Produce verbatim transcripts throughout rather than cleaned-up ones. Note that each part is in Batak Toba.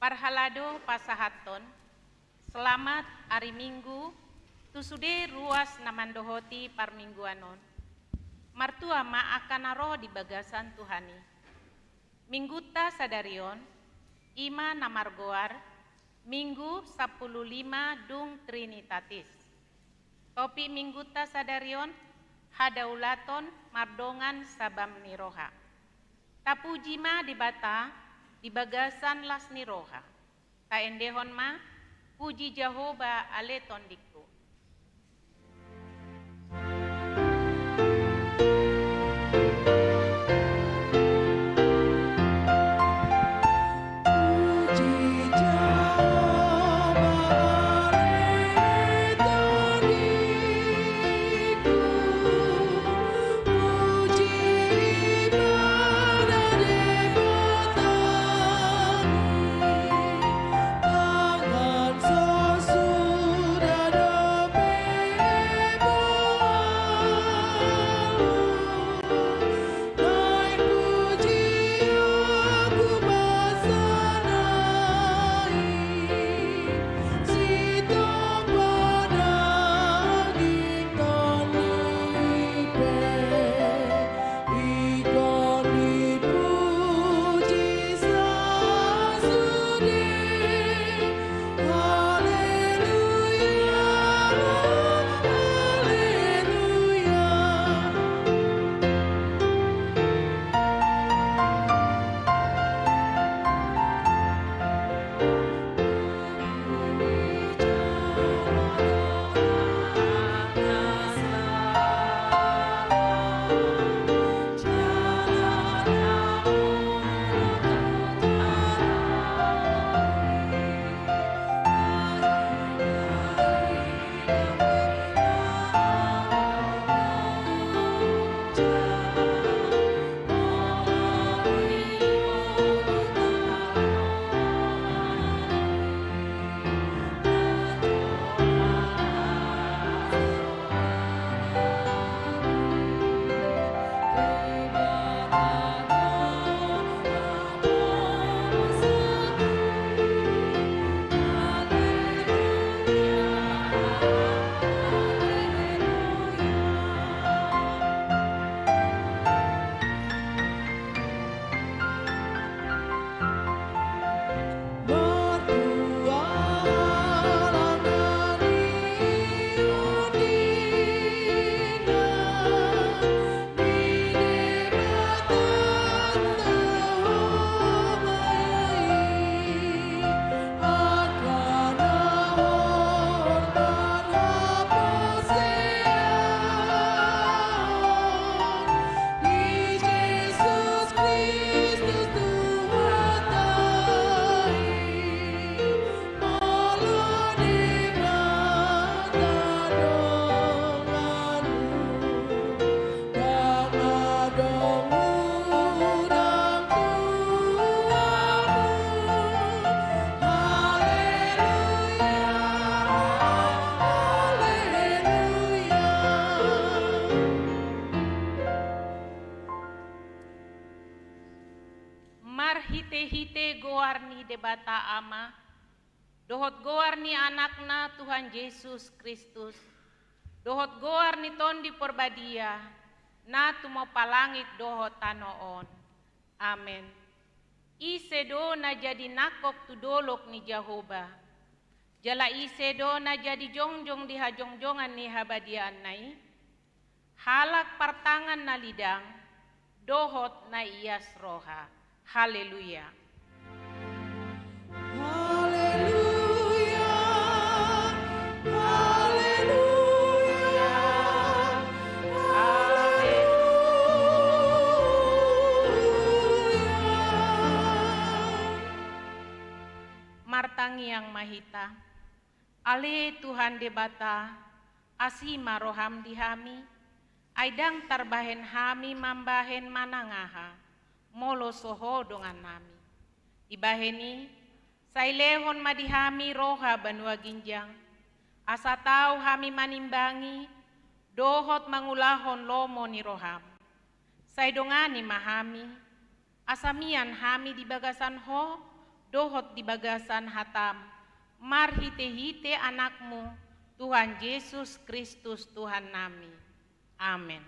Parhalado pasahathon selamat ari Minggu tu sude ruas na mandohoti parmingguan on. Martua ma angka na ro di bagasan Tuhan i. Minggunta sadari on, i ma na margoar Minggu sampulu lima dung Trinitatis. Topik Minggunta sadari on, hadaulaton mardongan sabam ni roha. Tapuji ma Debata di bagasan las ni roha. Taendehon ma, puji Jahowa ale tondingku. Marhitehite goar ni Debata Ama, dohot goar ni Anakna Tuhan Jesus Kristus, dohot goar ni Tondi Porbadia, na tumompa langit dohot tano on. Amen. Ise do na jadi nangkok tu dolok ni Jahowa? Jala ise do na jadi jongjong di hajongjongan ni habadiaanna i? Halak partangan na lidang, dohot na ias roha. Haleluya. Haleluya. Haleluya. Haleluya. Martangiang ma hita. Ale Tuhan Debata, asi ma roham di hami, ai ndang tarbahen hami mambahen manang aha, molo so Ho dongannami. Dibahen i, sai lehon ma di hami roha banua ginjang, asa tau hami manimbangi dohot mangulahon lomo ni roham. Sai dongani ma hami, asa mian hami di bagasan Ho, dohot di bagasan hataM, marhite-hite AnakMu, Tuhan Jesus Kristus Tuhannami. Amen.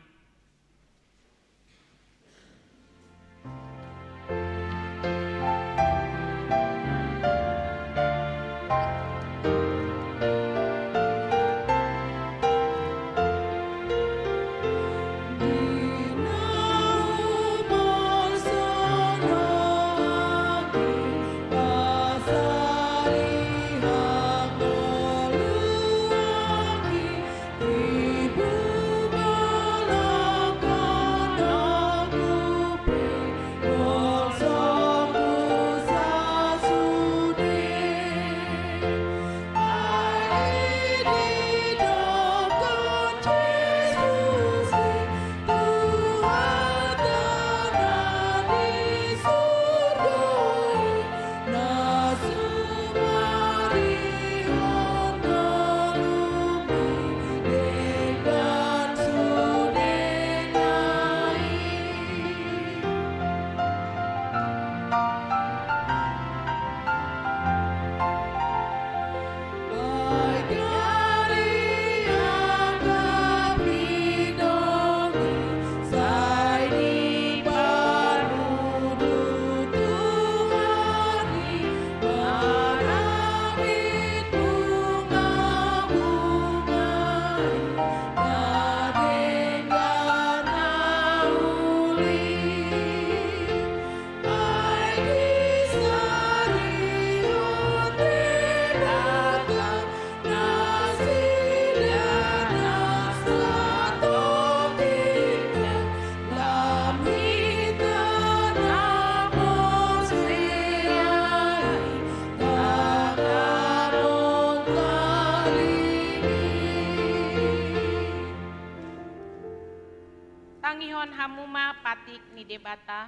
Tangihon hamu ma patik ni Debata.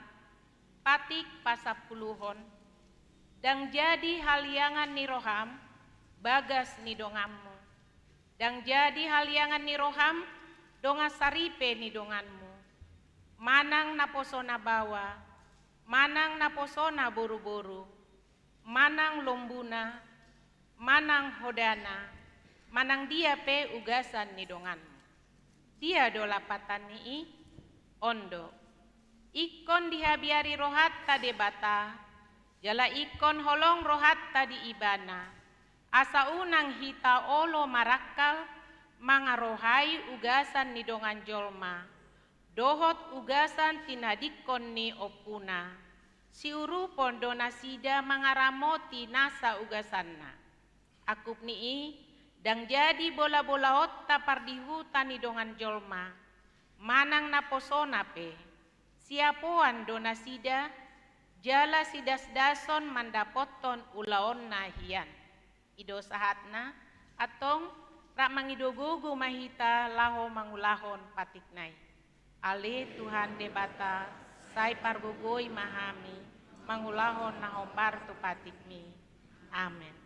Patik pasampuluhon. Ndang jadi haliangan ni roham bagas ni donganmu. Ndang jadi haliangan ni roham dongan saripe ni donganmu. Manang naposona baoa, manang naposona boruboru, manang lombuna, manang hodana, manang dia pe ugasan ni donganmu. Dia do lapatan ni i? On do. Ingkon dihabiari rohanta Debata, jala ingkon holong rohanta di Ibana, asa unang hita olo marangkal mangarohai ugasan ni dongan jolma, dohot ugasan tinadingkon ni ompuna. Siurupon do nasida mangaramoti nasa ugasanna. Angkup ni i, ndang jadi bolabolaonta pardihuta ni dongan jolma, manang naposona pe. Siapoan do nasida, jala sidasdason mandapothon ulaonna hian. I do sahatna, antong rap mangido gogo ma hita laho mangulahon patikna i. Ale Tuhan Debata, sai pargogoi ma hami mangulahon na hombar tu patikmi. Amen.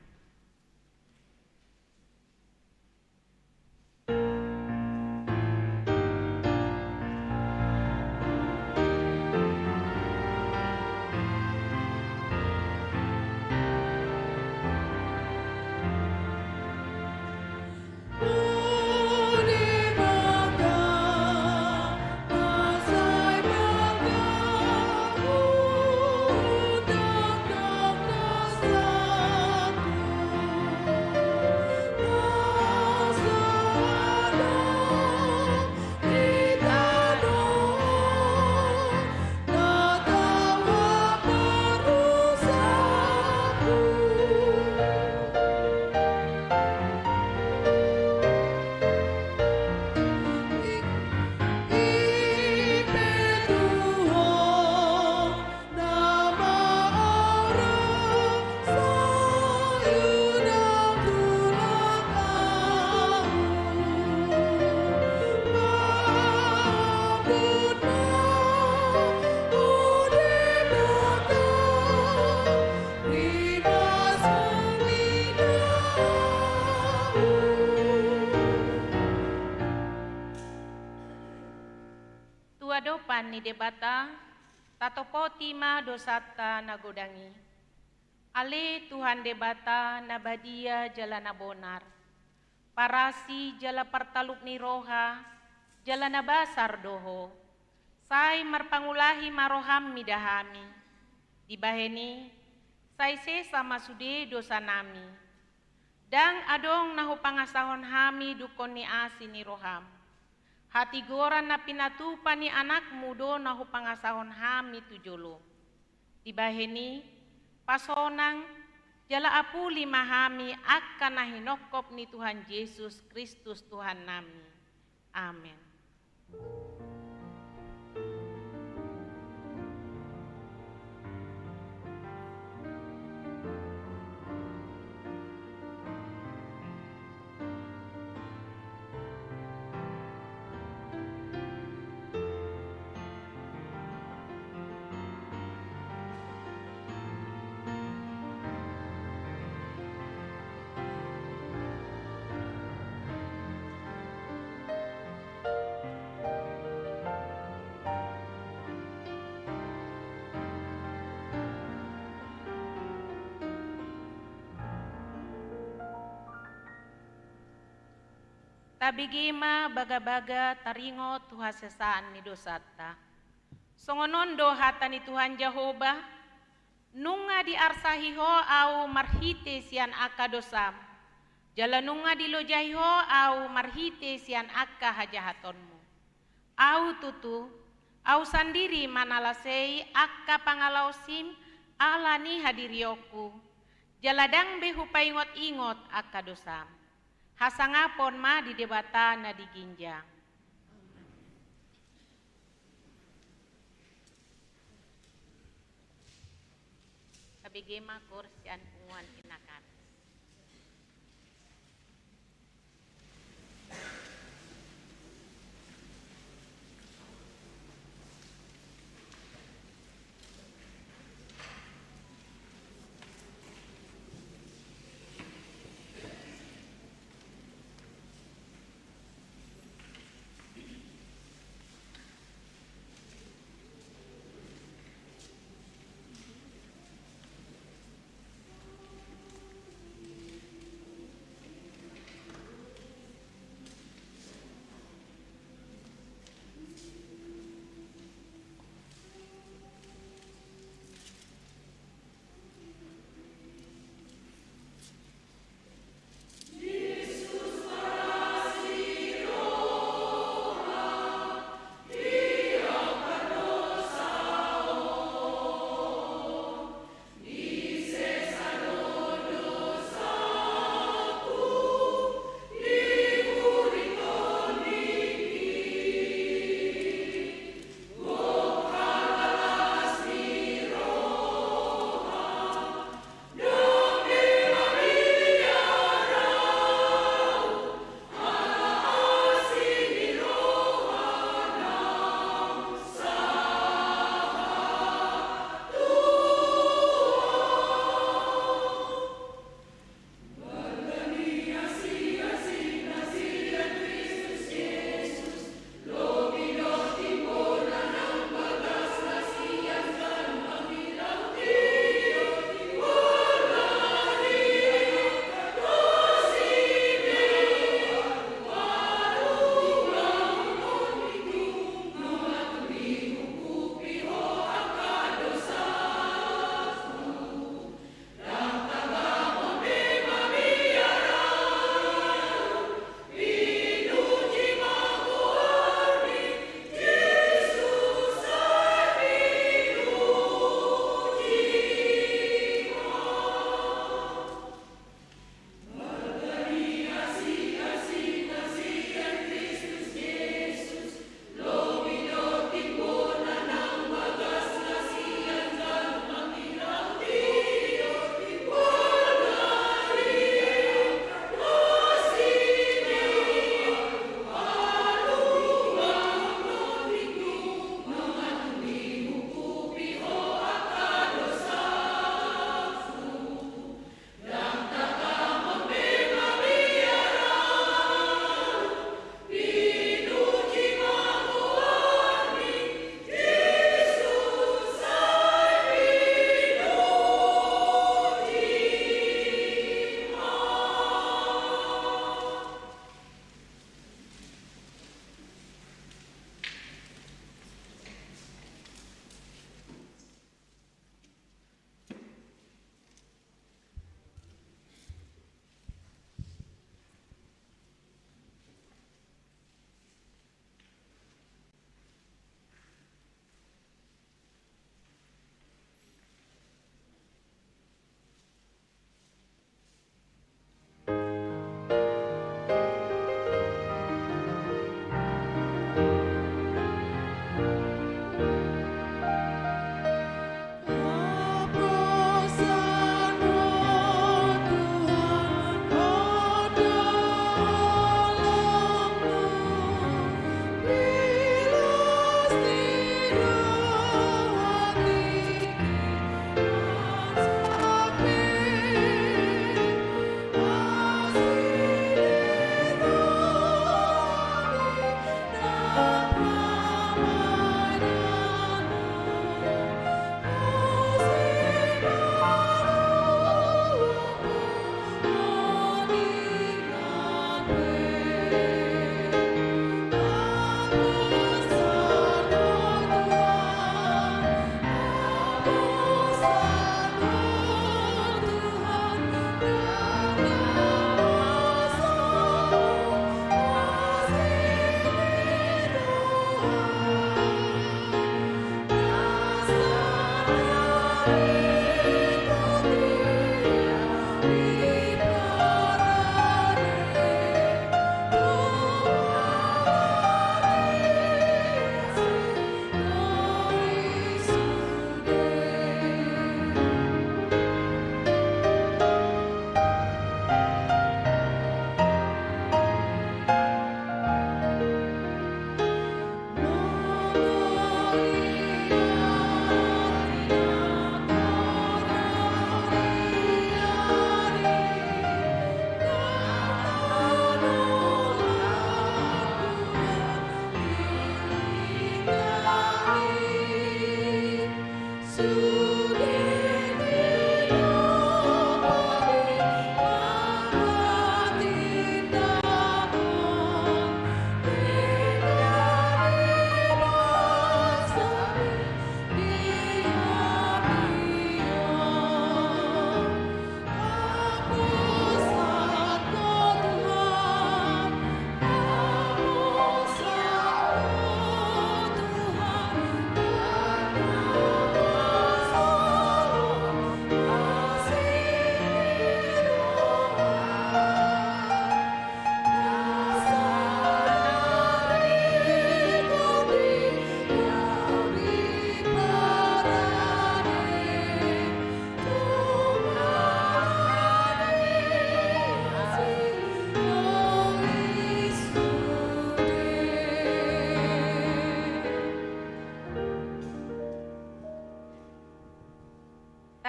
Tu adopan ni Debata, tatopoti ma dosanta na godang i. Ale Tuhan Debata na badia jala na bonar, parasi jala partalup ni roha, jala na basar do Ho. Sai marpangulahi ma roham mida hami. Dibahen i, sai sesa ma sude dosanami. Ndang adong na hupangasahon hami dungkon ni asi ni roham. Hatigoran na pinatupa ni Anakmu do na hupangasahon hami tu jolom. Dibahen i, pasonang, jala apuli ma hami angka na hinongkop ni Tuhan Jesus Kristus Tuhannami. Amen. Tabege ma bagabaga taringot tu hasesaan ni dosanta. Songon on do hata ni Tuhan Jahowa: Nunga diarsahi ho Ahu marhite sian angka dosam, jala nunga dilojahi ho Ahu marhite sian angka hajahatonmu. Ahu tutu, Ahu sandiri manalasei angka pangalaosim ala ni hadirionku, jala ndang be hupaingot-ingot angka dosam. Hasangapon ma di Debata na di ginjang. Tabege ma koor sian punguan Inna Kamis.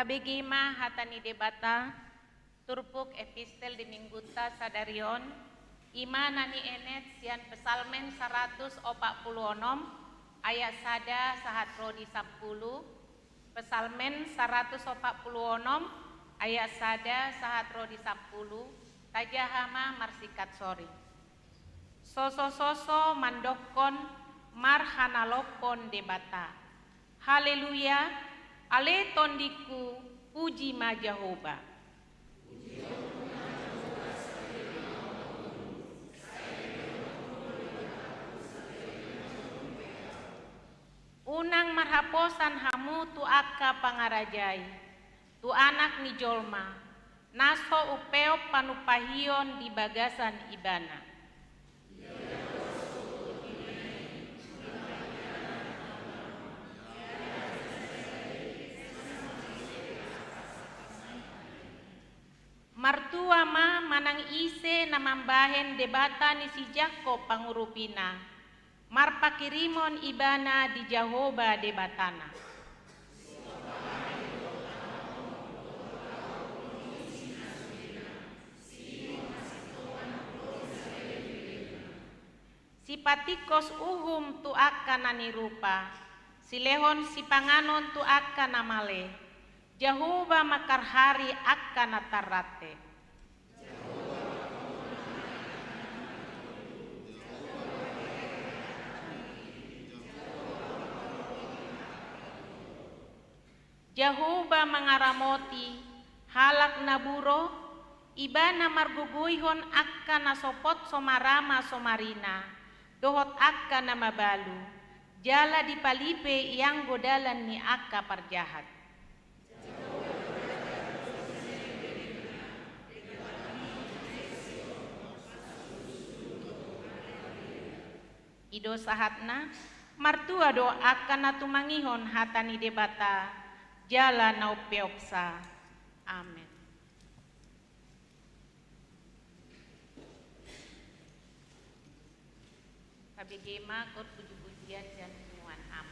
Tabege ma hata ni Debata, turpuk epistel di minggunta sadari on, i ma na nienet sian Psalmen saratus opat pulu onom, ayat sada sahat ro di sampulu, Psalmen saratus opat pulu onom, ayat sada sahat ro di sampulu, tajaha ma marsingkat soring. Sosososo mandokkon marhanalophon Debata. Haleluya, ale tondingku, puji ma Jahowa. Unang marhaposan hamu tu angka pangarajai, tu Anak ni jolma, na so umpeop panumpahion di bagasan Ibana. Martua ma manang ise na mambahen Debata ni si Jakkob pangurupina, marpakirimon ibana di Jahowa Debatana. Sipatingkos uhum tu angka na nirupa, silehon sipanganon tu angka na male, Jahowa mangkarhari angka na tarrante. Jahowa mangaramoti halak na buro, Ibana margogoihon angka na sopot so marama so marina, dohot angka na mabalu, jala dipalipe ianggo dalan ni angka parjahat. I do sahatna, martua do angka na tumangihon hata ni Debata, jala na umpeopsa. Amen. Tabege ma hot pujipujian sian punguan am.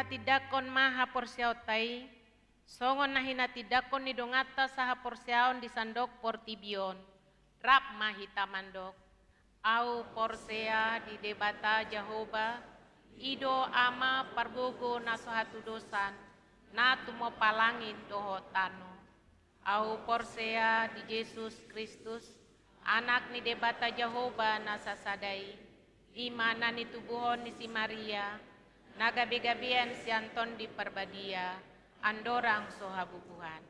Tindangkon ma haporseaonta i, songon na hinatindangkon ni donganta sahaporseaon di sandok portibi on. Rap ma hita mandok. Ahu porsea di Debata Jahowa, i do Ama pargogo na so hatudosan, na tumompa langit dohot tano. Ahu porsea di Jesus Kristus, Anak ni Debata Jahowa na sasada i, i ma na nitubuhon ni si Maria, na gabegabean sian Tondi Parbadia, andorang so habubuhan.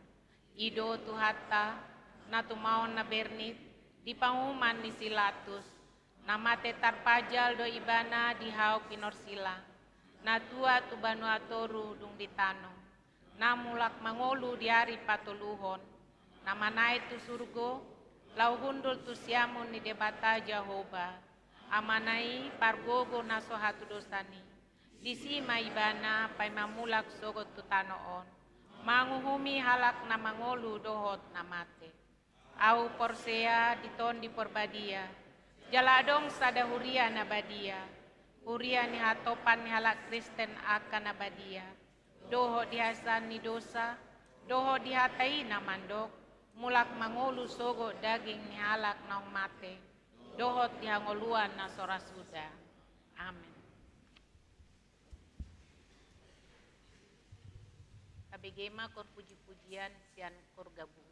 I do Tuhanta, na tumaon na bernit, di panguhuman ni si Latus, na mate tarpajal do Ibana di hau pinorsila, na tua tu banua toru dung di tano, na mulak mangolu di ari patoluhon, na manaek tu surgo, laho hundul tu siamun ni Debata Jahowa, Amana i pargogo na so hatudosan i. Disi ma Ibana paima mulak sogot tu tano on, manguhumi halak na mangolu dohot na mate. Ahu porsea di Tondi Parbadia, jala adong sada huria na badia, huria ni hatopan ni halak Kristen angka na badia, dohot di hasesaan ni dosa, dohot di hata i na mandok, mulak mangolu sogot daging ni halak naung mate, dohot di hangoluan na so ra suda. Amen. Tabege ma koor puji-pujian sian koor gabungan.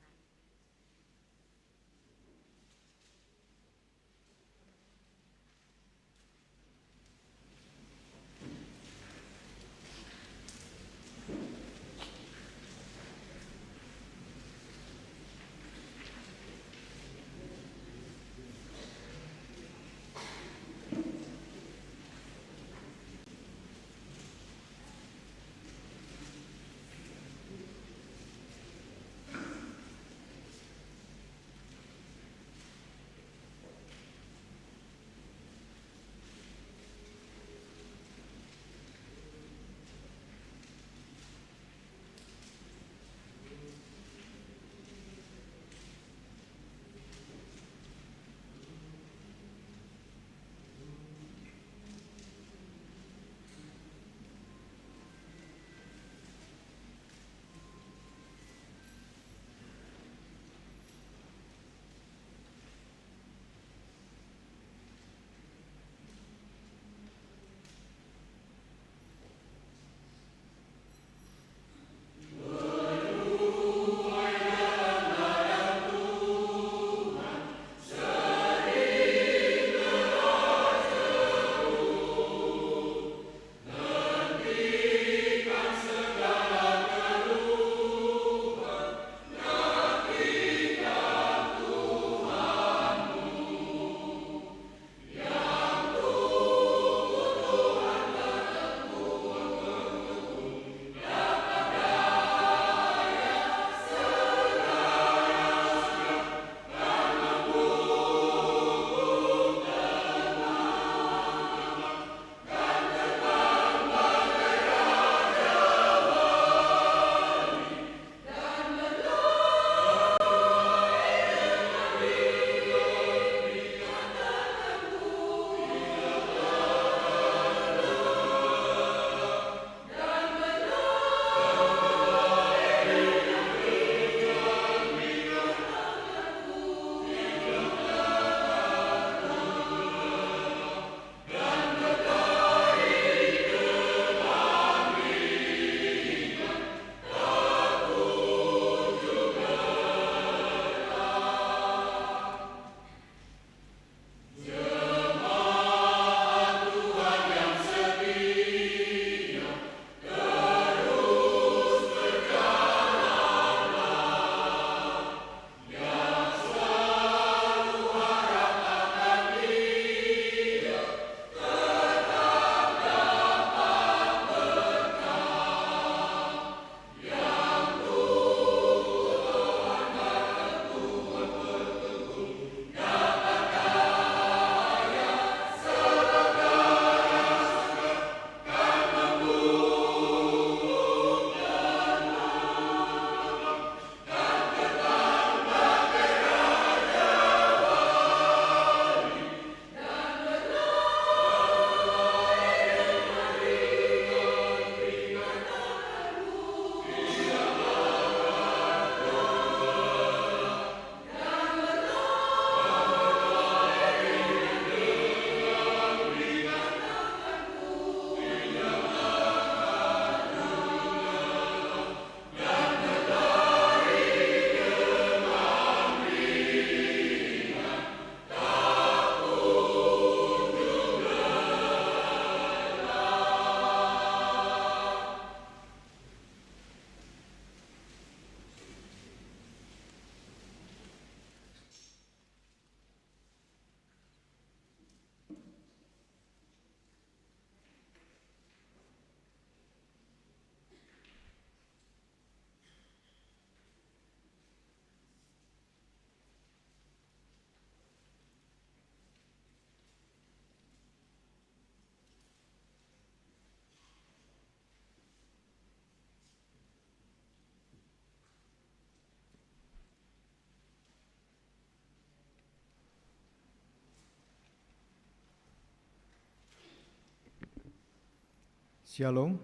Shalom.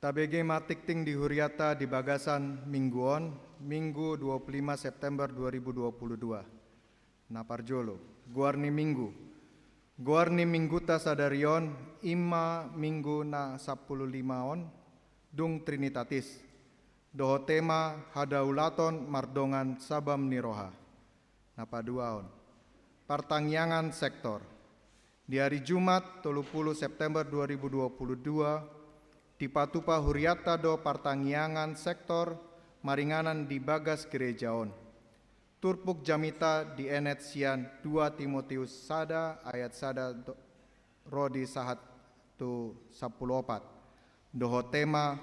Tabege ma tingting di huriata di bagasan minggu on, Minggu dua puluh lima September dua ribu dua puluh dua. Na parjolo, goar ni minggu. Goar ni mingguta sadari on, ima minggu na sampulu lima on, dung Trinitatis. Dohot tema hadaulaton mardongan sabam ni roha. Na paduahon, partangiangan sektor. Di ari Jumat, tolu pulu September dua ribu dua pulu dua, dipatupa huriata do partangiangan sektor maringanan di bagas gereja on. Turpuk jamita dienet sian dua Timoteus sada ayat sada do-, ro di sahat tu sampulu opat. Dohot tema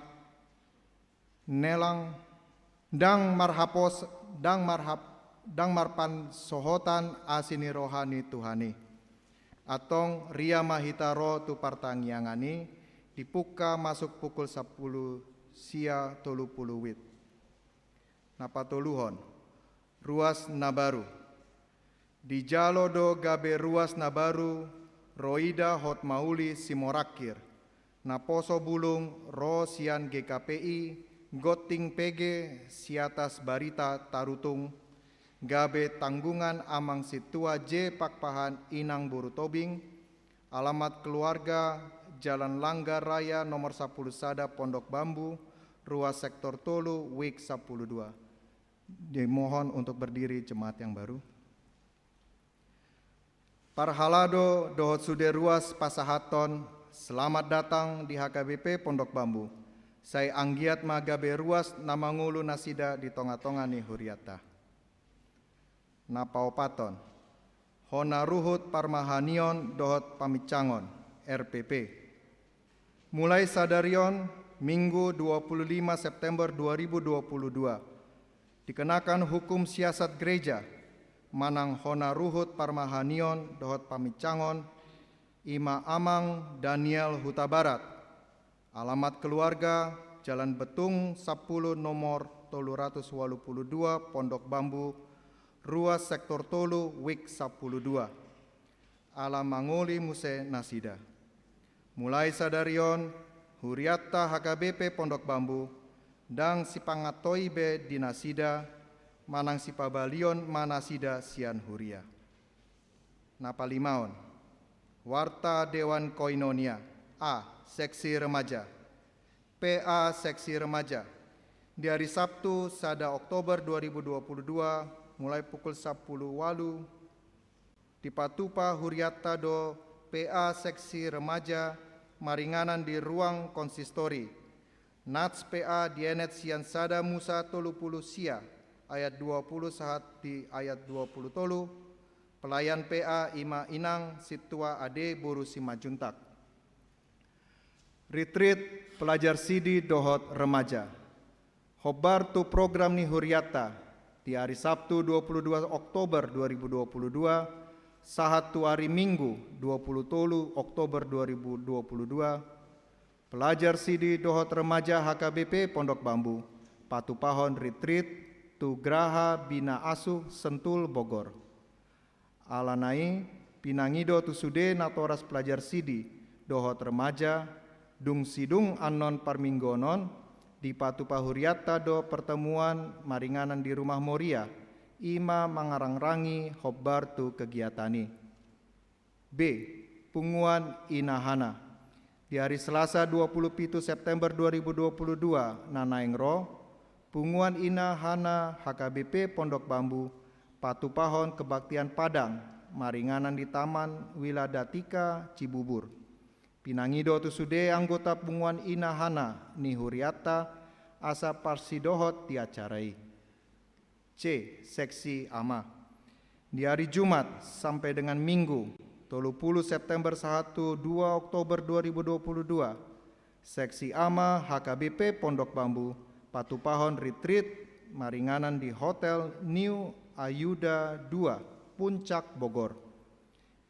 nelang, ndang marhapos, ndang marhap-, ndang marpansohotan asi ni roha ni Tuhan i. Antong ria ma hita ro tu partangiangan i, dipungka masuk pukul sampulu sia tolu pulu wit. Na patoluhon, ruas na baru. Dijalo do gabe ruas na baru, Roida Hotmauli Simorangkir, naposo bulung ro sian G K P I, Gonting Pege, Siatas Barita, Tarutung, gabe tanggungan Amang Sintua J Pakpahan, Inang boru Tobing, alamat keluarga Jalan Langgar Raya nomor sampulu sada Pondok Bambu, ruas sektor tolu, wik sampulu dua. Dimohon untuk berdiri jemaat yang baru. Parhalado dohot sude ruas pasahathon, selamat datang di H K B P Pondok Bambu. Sai anggiat ma gabe ruas na mangolu nasida di tonga-tonga ni huriata. Na paopathon, hona ruhut parmahanion dohot pamincangon, R P P. Mulai sadari on, Minggu dua puluh lima September dua ribu dua puluh dua, dikenakan hukum siasat gereja, manang hona ruhut parmahanion dohot pamincangon, ima Amang Daniel Hutabarat. Alamat keluarga, Jalan Betung sampulu nomor tolu ratus walu pulu dua, Pondok Bambu, ruas sektor tolu, wik sampulu dua. Ala mangoli muse nasida. Mulai sadari on, huriatta H K B P Pondok Bambu, ndang sipangantoi be di nasida, manang sipabalion ma nasida sian huria. Na palimaon, warta Dewan Koinonia, A, seksi remaja. P A seksi remaja. Di hari Sabtu, sada Oktober dua ribu dua puluh dua, mulai pukul sampulu walu, dipatupa huriatta do P A seksi remaja maringanan di ruang konsistori. Nats P A dienet sian sada Musa tolu pulu sia ayat dua pulu sahat di ayat dua pulu tolu, pelayan P A ima Inang Sintua Ade boru Simanjuntak. Retreat pelajar sidi dohot remaja. Hombar tu program ni huriatta, di ari Sabtu dua pulu dua Oktober dua ribu dua pulu dua, sahat tu ari Minggu dua pulu tolu Oktober dua ribu dua pulu dua, pelajar sidi dohot remaja H K B P Pondok Bambu patupahon retreat tu Graha Bina Asuh Sentul Bogor. Alana i, pinangido tu sude natoras pelajar sidi dohot remaja, dung sidung annon parmingguon on, dipatupa huriatta do pertemuan maringanan di Rumah Moria, ima mangarangrangi hombar tu kegiatan i. B, punguan Ina Hana. Di ari Selasa dua pulu pitu September dua ribu dua pulu dua na naeng ro, punguan Ina Hana H K B P Pondok Bambu patupahon kebaktian Padang maringanan di Taman Wiladatika Cibubur. Pinangido tu sude anggota punguan Ina Hana ni huriatta asa parsidohot di acara i. C, seksi ama. Di ari Jumat sampe dengan Minggu, tolu pulu September sahat tu dua Oktober dua ribu dua pulu dua, seksi ama H K B P Pondok Bambu patupahon retreat maringanan di Hotel New Ayuda dua, Puncak Bogor.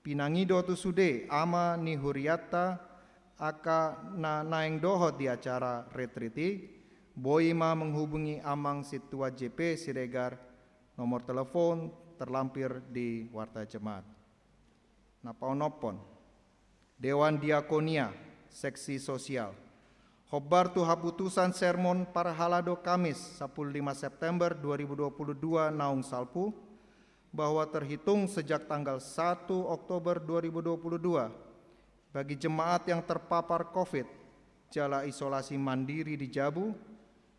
Pinangido tu sude ama ni huriatta angka na naeng dohot di acara retreat i, boi ma menghubungi Amang Sintua J P Siregar, nomor telepon terlampir di warta jemaat. Na paonomhon, Dewan Diakonia, Seksi Sosial. Hombar tu haputusan sermon parhalado Kamis, sampulu lima September dua ribu dua puluh dua naung salpu, bahwa terhitung sejak tanggal satu Oktober dua ribu dua puluh dua, bagi jemaat yang terpapar covid jala isolasi mandiri di jabu,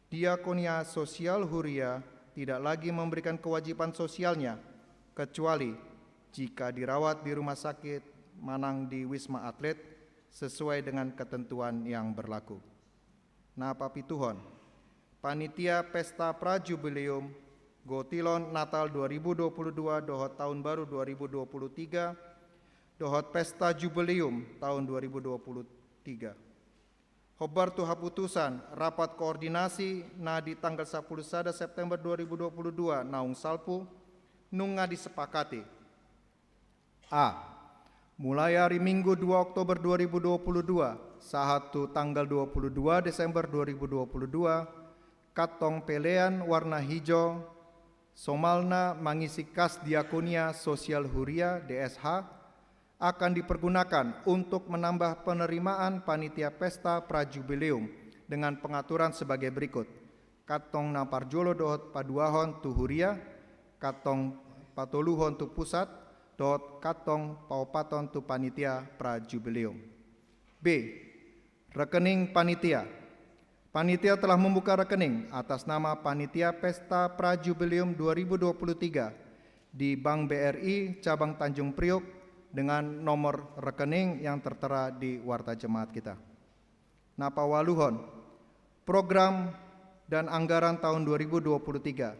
Diakonia Sosial Huria tidak lagi memberikan kewajiban sosialnya, kecuali jika dirawat di rumah sakit manang di Wisma Atlet sesuai dengan ketentuan yang berlaku. Na papituhon, Panitia Pesta Prajubileum, Gotilon Natal dua ribu dua puluh dua dohot Tahun Baru dua ribu dua puluh tiga, dohot Pesta Jubileum tahun dua ribu dua puluh tiga. Hombar tu haputusan rapat koordinasi na di tanggal sampulu sada September dua ribu dua puluh dua naung salpu, nunga disepakati. A. Mulai ari Minggu dua Oktober dua ribu dua puluh dua, sahat tu tanggal dua puluh dua Desember dua ribu dua puluh dua, kantong pelean warna hijau, somalna mangisi kas Diakonia Sosial Huria, D S H, akan dipergunakan untuk menambah penerimaan panitia pesta prajubileum dengan pengaturan sebagai berikut. Kantong na parjolo dohot paduahon tu huria, kantong patoluhon tu pusat, dohot kantong paopathon tu panitia prajubileum. B. Rekening panitia. Panitia telah membuka rekening atas nama Panitia Pesta Prajubileum dua ribu dua puluh tiga di Bank B R I Cabang Tanjung Priok dengan nomor rekening yang tertera di warta jemaat kita. Na paualuhon, program dan anggaran tahun dua ribu dua puluh tiga.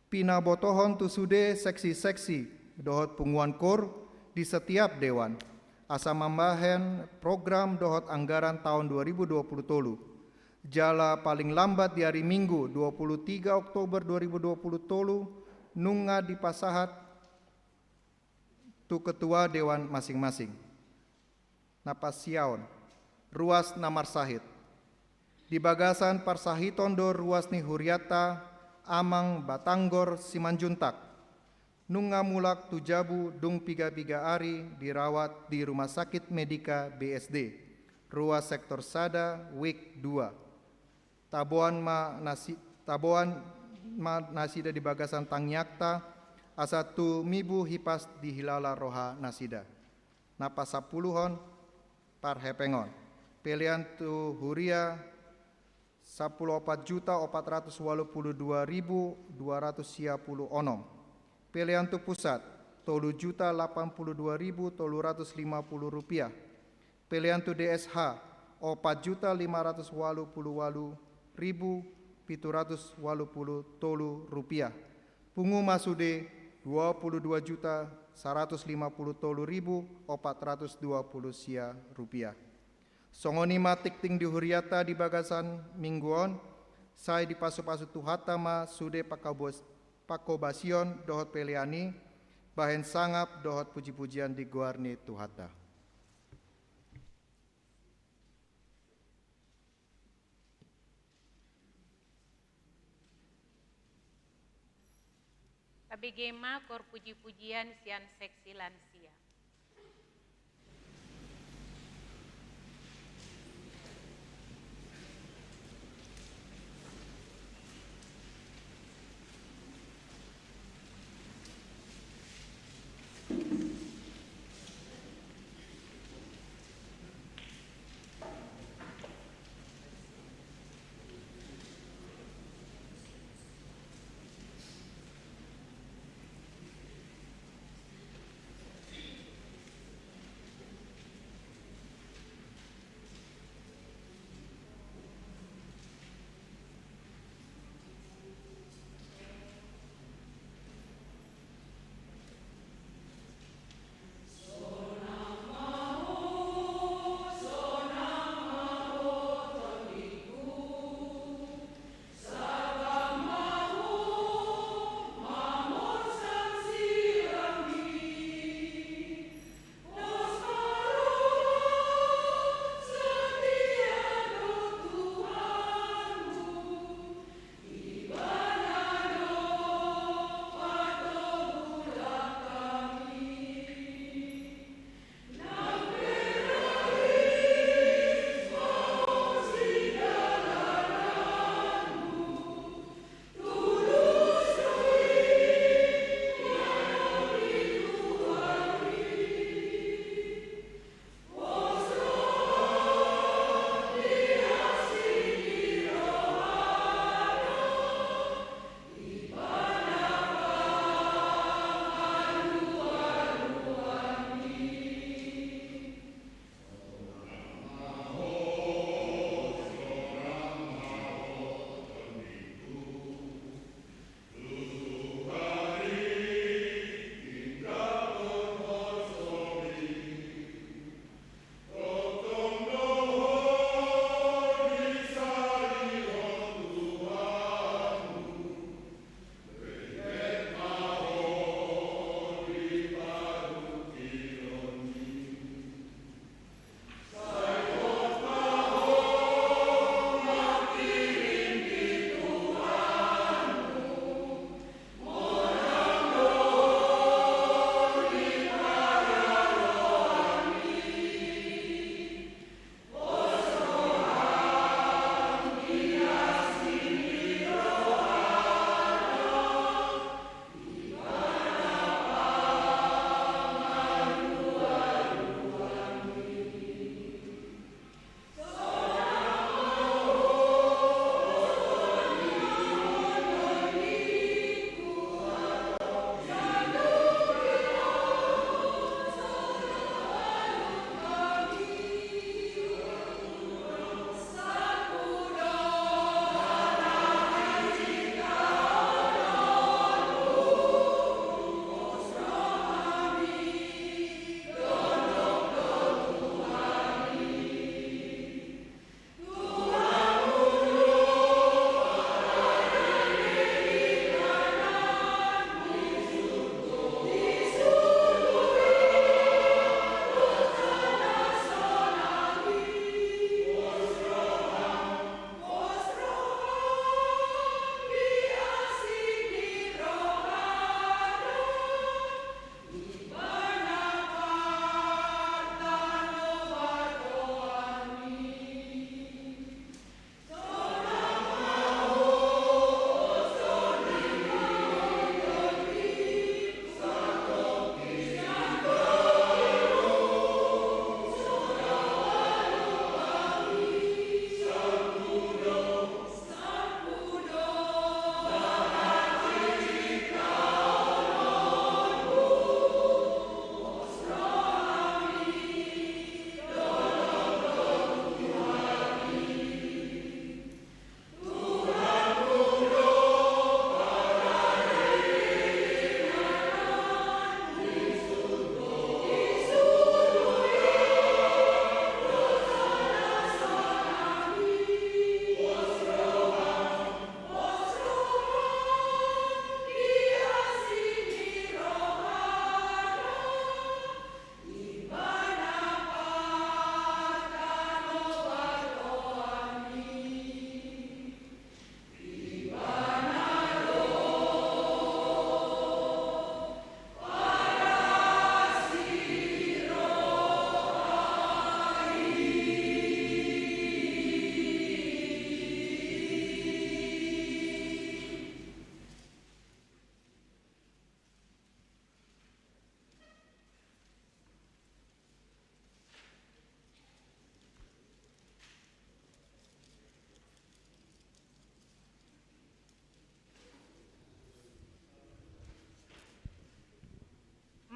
Pinabotohon tu sude seksi-seksi dohot punguan kor di setiap dewan, asa mambahen program dohot anggaran tahun dua ribu dua puluh tolu. Jala paling lambat di ari Minggu dua puluh tiga Oktober dua ribu dua puluh tolu nunga dipasahat tu ketua dewan masing-masing. Na pasiaon, ruas na marsahit. Di bagasan parsahiton do ruas ni hurianta Amang Batanggor Simanjuntak. Nunga mulak tu jabu dung piga-piga ari dirawat di Rumah Sakit Medika B S D, ruas sektor sada, wik dua. Taboan ma nasi-, taboan ma nasida di bagasan tangiangta, asa tumibu hipas dihilala roha nasida. Na pasampuluhon, parhepengon. Pelean tu huria, sampulu opat juta opat ratus walu pulu dua ribu dua ratus sia pulu onom. Pelean tu pusat, tolu juta lapan pulu dua ribu tolu ratus lima pulu rupiah. Pelean tu D S H, opat juta lima ratus walu pulu walu ribu pitu ratus walu pulu tolu rupiah. Pungu ma sude, dua pulu dua juta saratus lima pulu tolu ribu opat ratus dua pulu sia rupiah. Songon i ma tingting di hurianta di bagasan minggu on, sai dipasu-pasu Tuhanta ma sude pakabos-, pakobasion dohot pelean i, bahen sangap dohot puji-pujian di goar ni Tuhanta. Tabege ma kor puji-pujian sian seksi lansia.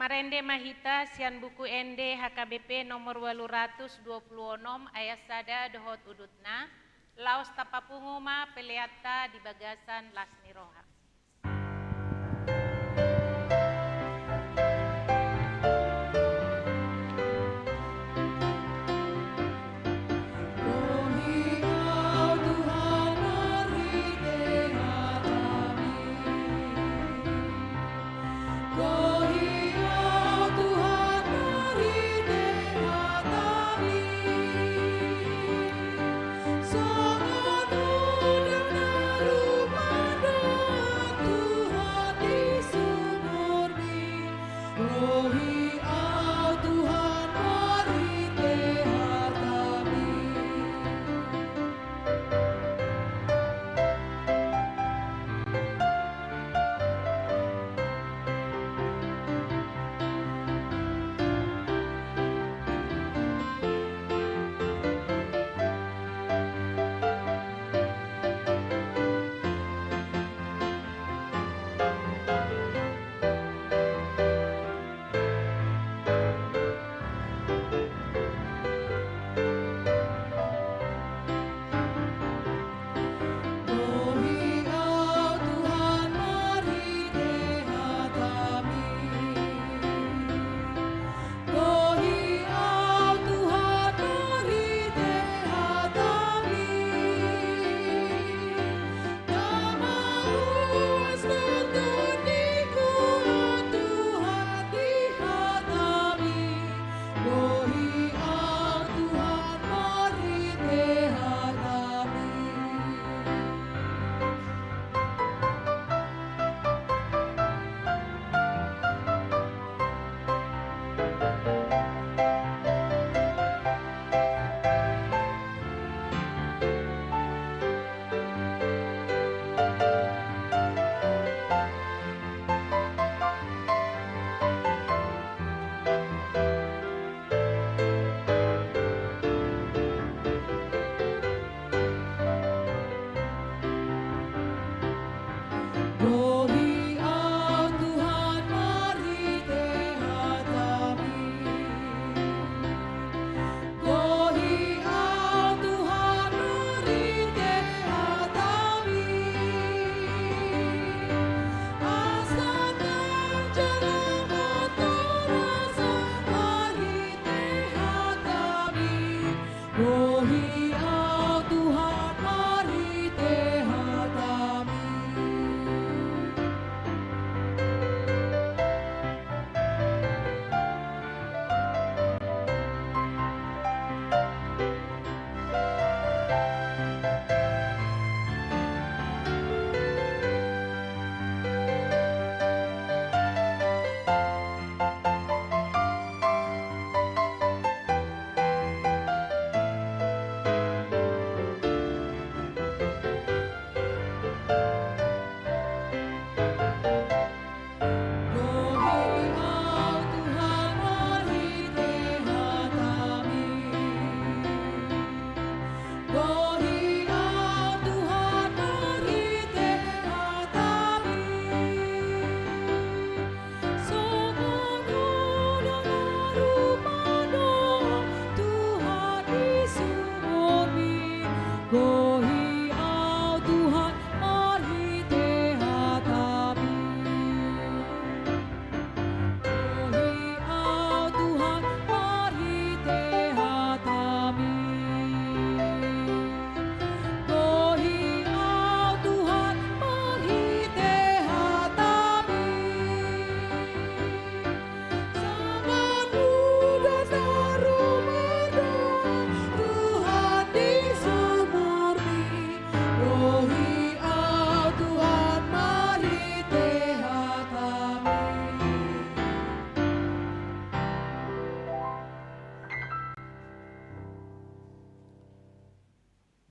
Marende ma hita sian Buku Ende H K B P nomor ualu ratus dua pulu onom, ayat sada dohot udutna. Laos tapapungu ma peleanta di bagasan las ni roha.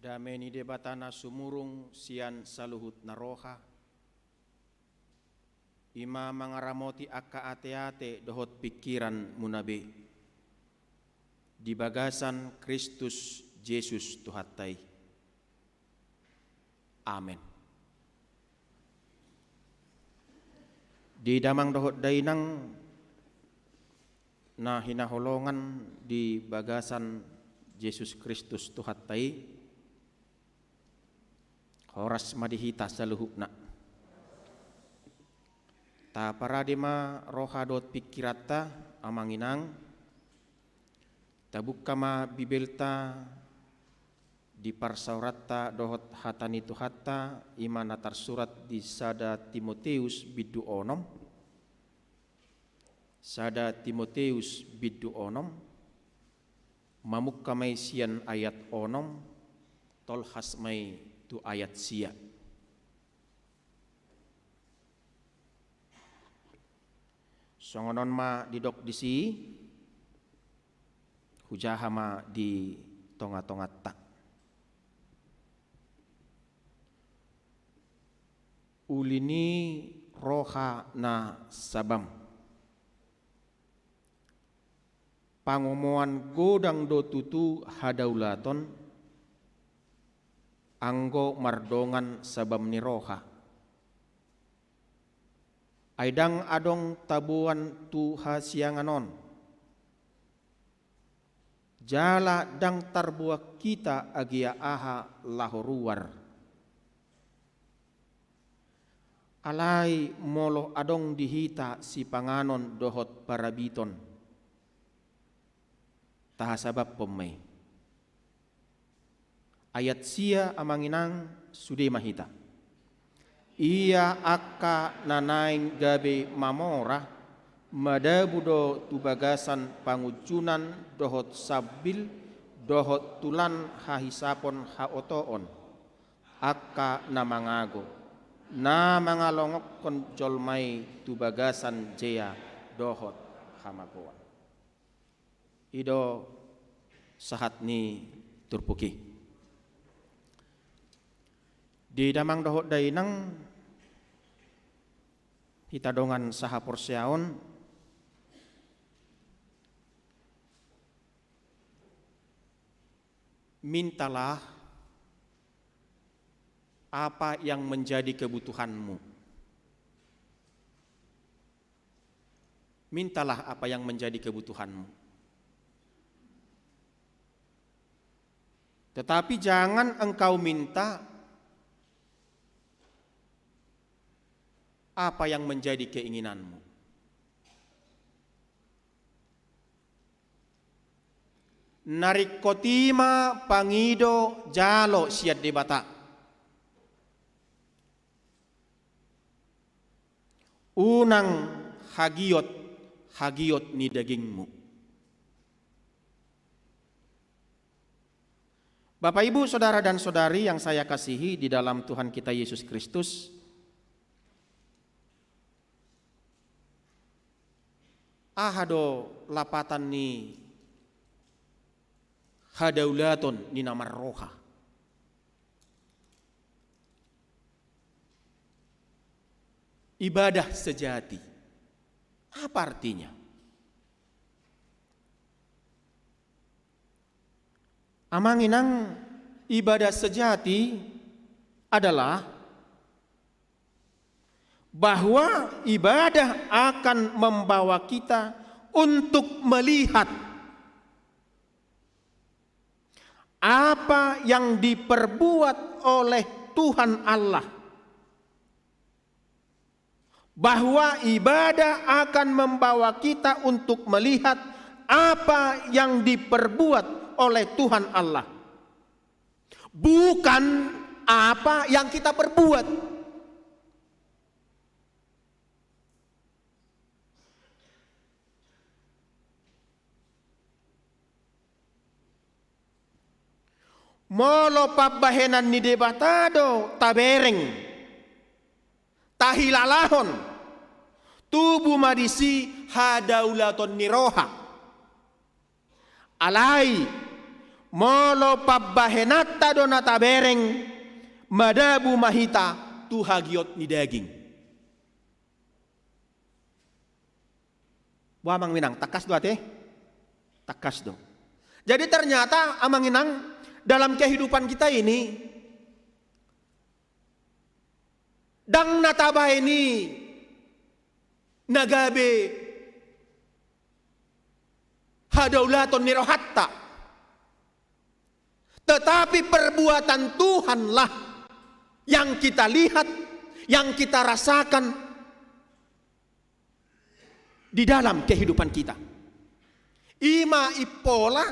Dame ni Debata na sumurung sian saluhutna roha, i ma mangaramoti angka ateate dohot pingkiranmuna be di bagasan Kristus Jesus Tuhanta i. Amen. Di damang dohot dainang, Na hinaholongan di bagasan Jesus Kristus Tuhanta i, horas ma di hita saluhutna. Taparade ma roha dohot pingkiranta, amang inang, tabuka ma Bibelta di parsaoranta dohot hata ni Tuhanta, i ma na tarsurat di sada Timoteus bindu onom. Sada Timoteus bindu onom, mamungka ma i sian ayat onom, tolhas ma i tu ayat sia. Songon on ma didok disi, hujaha ma di tonga-tonganta. Uli ni roha na sabam. Pangomoan godang do tutu hadaulaton, anggo mardongan sabam ni roha. Ai ndang adong taboan tu hasiangan on. Jala ndang tarboan hita agia aha laho ruar. Alai molo adong di hita sipanganon dohot parabiton, tahasabamhon ma i. Ayat sia, amang inang, sude ma hita. Ia angka na naeng gabe mamora, madabu do tu bagasan pangunjunan dohot sambil, dohot tulan hahisapon haotoon, angka na mangago, na mangalongokkon jolma i tu bagasan jea dohot hamagoan. I do sahat ni turpuk i. Di damang dohot dainang, hita dongan sahaporseaon, mintalah apa yang menjadi kebutuhanmu. Mintalah apa yang menjadi kebutuhanmu. Tetapi jangan engkau minta apa yang menjadi keinginanmu. Na ringkot i ma pangido jalo sian Debata. Unang hagiot, hagiot ni dagingmu. Bapak, Ibu, saudara dan saudari yang saya kasihi di dalam Tuhan kita Yesus Kristus, aha do lapatan ni hadaulaton ni na marroha? Ibadah sejati. Apa artinya? Amang inang, ibadah sejati adalah bahwa ibadah akan membawa kita untuk melihat apa yang diperbuat oleh Tuhan Allah. Bahwa ibadah akan membawa kita untuk melihat apa yang diperbuat oleh Tuhan Allah, bukan apa yang kita perbuat. Molo pambahenan ni Debata do tabereng, tahilalahon, tubu ma disi hadaulaton ni roha. Alai molo pambahenanta do na tabereng, madabu ma hita tu hagiot ni daging. Boha, amang inang, tangkas do ate? Tangkas do. Jadi ternyata, amang inang, dalam kehidupan kita ini, ndang na tabaen i na gabe hadaulaton ni rohanta. Tetapi perbuatan Tuhanlah yang kita lihat, yang kita rasakan di dalam kehidupan kita. I ma impola,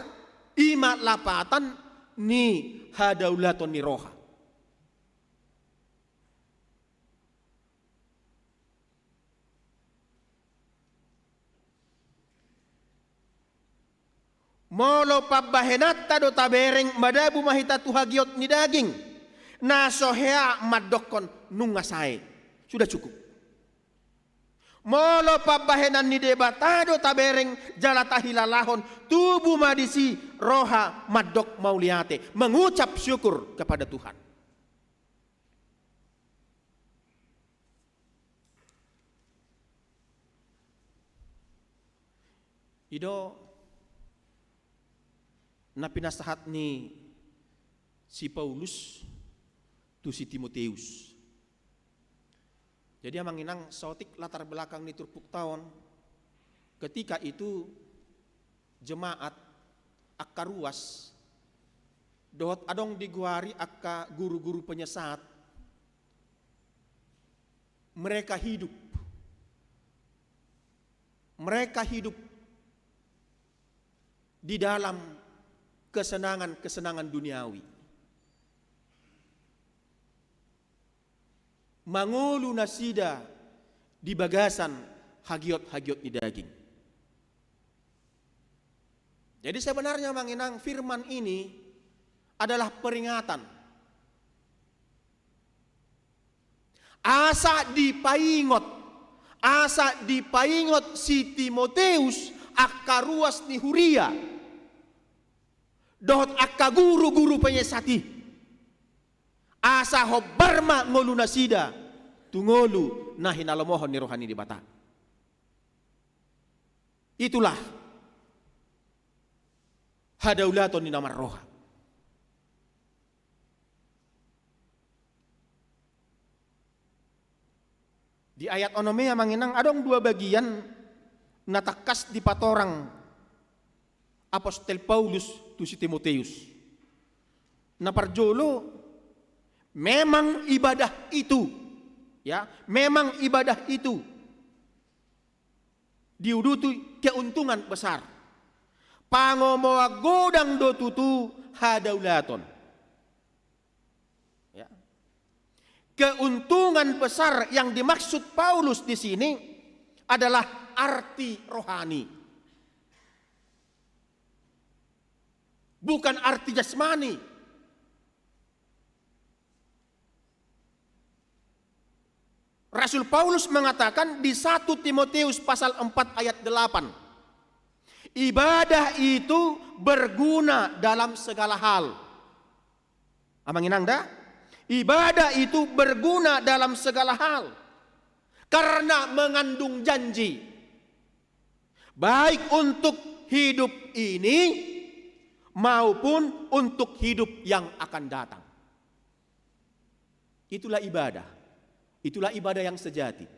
i ma lapatan ni hadaulaton ni roha. Molo pambahenanta do tabereng, madabu ma hita tu hagiot ni daging, na so hea mandokkon nunga sae. Sudah cukup. Molo pambahenan ni Debata do tabereng jala tahilalahon, tubu ma disi roha mandok mauliate, mengucap syukur kepada Tuhan. I do na pinasahat ni si Paulus tu si Timoteus. Jadi, amang inang, saotik latar belakang ni turpukta on, ketika itu jemaat angka ruas dohot adong digoari angka guru-guru penyesat, mereka hidup, mereka hidup di dalam kesenangan-kesenangan duniawi. Mangolu nasida di bagasan hagiot-hagiot ni daging. Jadi, sebenarnya, amang inang, firman ini adalah peringatan. Asa dipaingot, asa dipaingot si Timoteus angka ruas ni huria dohot angka guru-guru penyesat i. Asa hombar ma ngolu nasida tu ngolu na hinalomohon ni roha ni Debata. Itulah hadaulaton ni na marroha. Di ayat onom i, amang inang, adong dua bagian na tangkas dipatorang apostel Paulus tu si Timoteus. Na parjolo, memang ibadah itu, ya, memang ibadah itu diuduti keuntungan besar. Pangomoan godang do tutu hadaulaton. Ya. Keuntungan besar yang dimaksud Paulus di sini adalah arti rohani. Bukan arti jasmani. Rasul Paulus mengatakan di satu Timoteus pasal empat ayat delapan, ibadah itu berguna dalam segala hal. Amang inang da, ibadah itu berguna dalam segala hal karena mengandung janji, baik untuk hidup ini maupun untuk hidup yang akan datang. Itulah ibadah. Itulah ibadah yang sejati.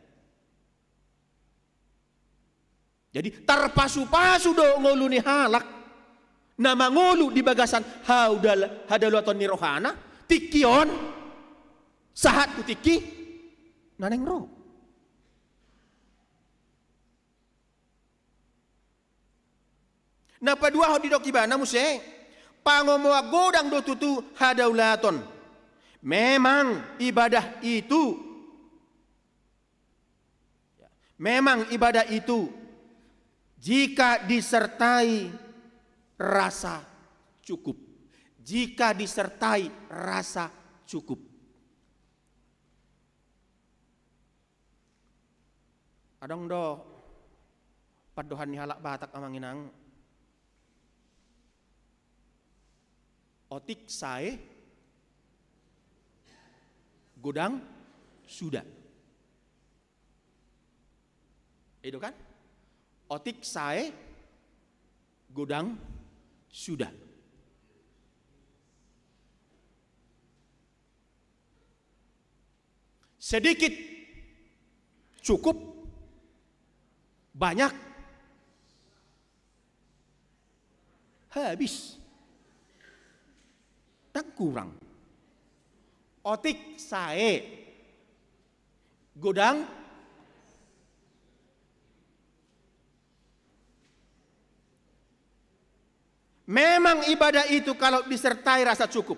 Jadi, tarpasupasu do ngolu ni halak na mangolu di bagasan haudal-, hadaulaton ni rohana, tingki on, sahat tu tingki na naeng ro. Na paduahon didok ibana muse, pangomoan godang do tutu hadaulaton. Memang ibadah itu, memang ibadah itu jika disertai rasa cukup. Jika disertai rasa cukup. Adong do pandohan ni halak Batak, amang inang, otik sae godang suda. I do kan? Otik sae godang suda. Sedikit cukup, banyak Habis. Ndang kurang. Otik sae. Godang. Memang ibadah itu kalau disertai rasa cukup,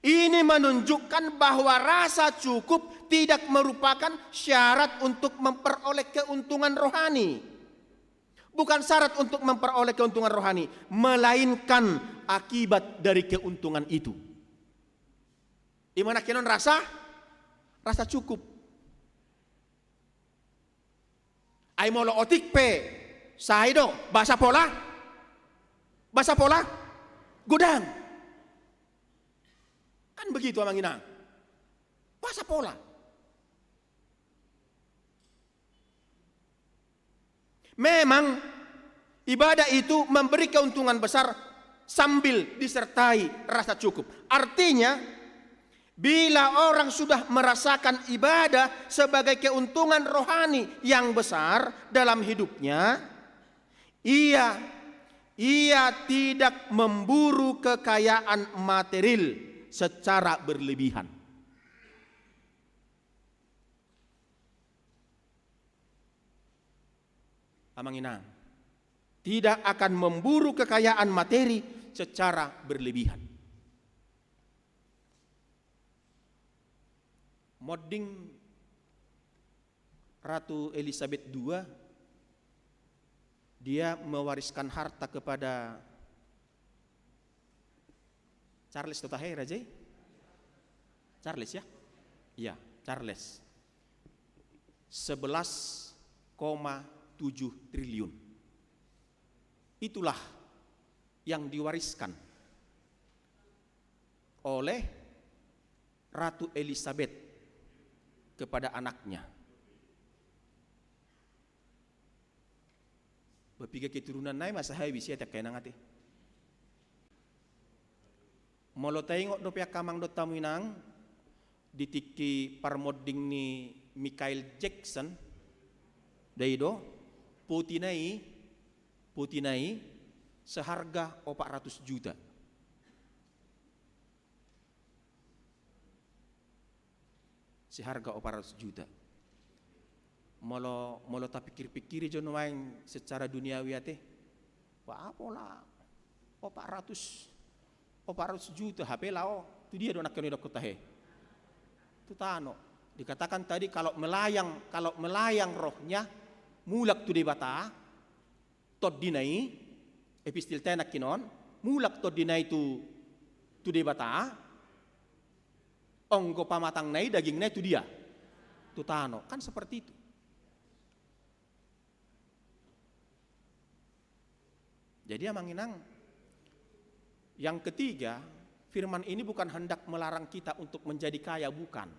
ini menunjukkan bahwa rasa cukup tidak merupakan syarat untuk memperoleh keuntungan rohani. Bukan syarat untuk memperoleh keuntungan rohani, melainkan akibat dari keuntungan itu. Ima nangkinon rasa, rasa cukup. Ai molo otik pe, sae do, boasa pola? Boasa pola? Godang. Kan begitu, Amang Inang. Boasa pola? Memang ibadah itu memberi keuntungan besar sambil disertai rasa cukup. Artinya, bila orang sudah merasakan ibadah sebagai keuntungan rohani yang besar dalam hidupnya, ia, ia tidak memburu kekayaan materil secara berlebihan. Amang Inang, tidak akan memburu kekayaan materi secara berlebihan. Monding Ratu Elizabeth dua, dia mewariskan harta kepada Charles do tahe, Raja i? Charles, ya? Iya, Charles. Sebelas koma tujuh triliun. Itulah yang diwariskan oleh Ratu Elizabeth kepada anaknya. Ba piga keturunan nai masa habis ya, angka Inang ate. Molo taingot dope, angka Amang dohot hamu Inang, di tingki parmonding ni Michael Jackson, da i do, poti na i, poti na i seharga opat ratus juta. Seharga opat ratus juta. Molo, molo tapikir-pikiri jo nuaeng secara duniawi ate, ba pola opat ratus, opat ratus juta, hape laho tu dia do nangkin didokkon tahe? Tu tano. Dikatakan tadi, kalau melayang, kalau melayang rohnya, mulak tu Debata, tondina i, epistilta nangkin on, mulak tondina i tu, tu Debata, onggo pamatangna i, dagingna i tu dia? Tu tano. Kan seperti itu. Jadi, Amang Inang, yang ketiga, firman ini bukan hendak melarang kita untuk menjadi kaya, bukan.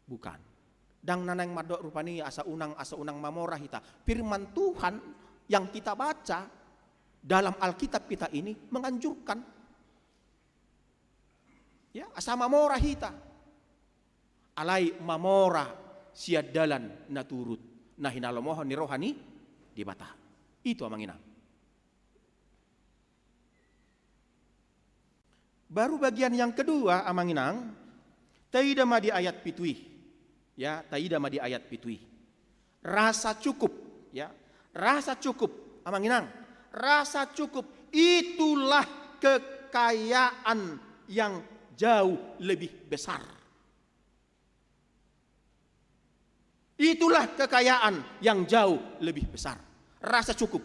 Bukan. Ndang na naeng mandok rupani asa unang, asa unang mamora hita. Firman Tuhan yang kita baca dalam Alkitab kita ini menganjurkan, ya, asa mamora hita. Alai mamora sian dalan na turut na hinalomohon ni roha ni Debata. Itu, Amang Inang. Baru bagian yang kedua, Amang Inang, taida ma di ayat pitu i. Ya, taida ma di ayat pitu i. Rasa cukup, ya. Rasa cukup, Amang Inang. Rasa cukup itulah kekayaan yang jauh lebih besar. Itulah kekayaan yang jauh lebih besar. Rasa cukup.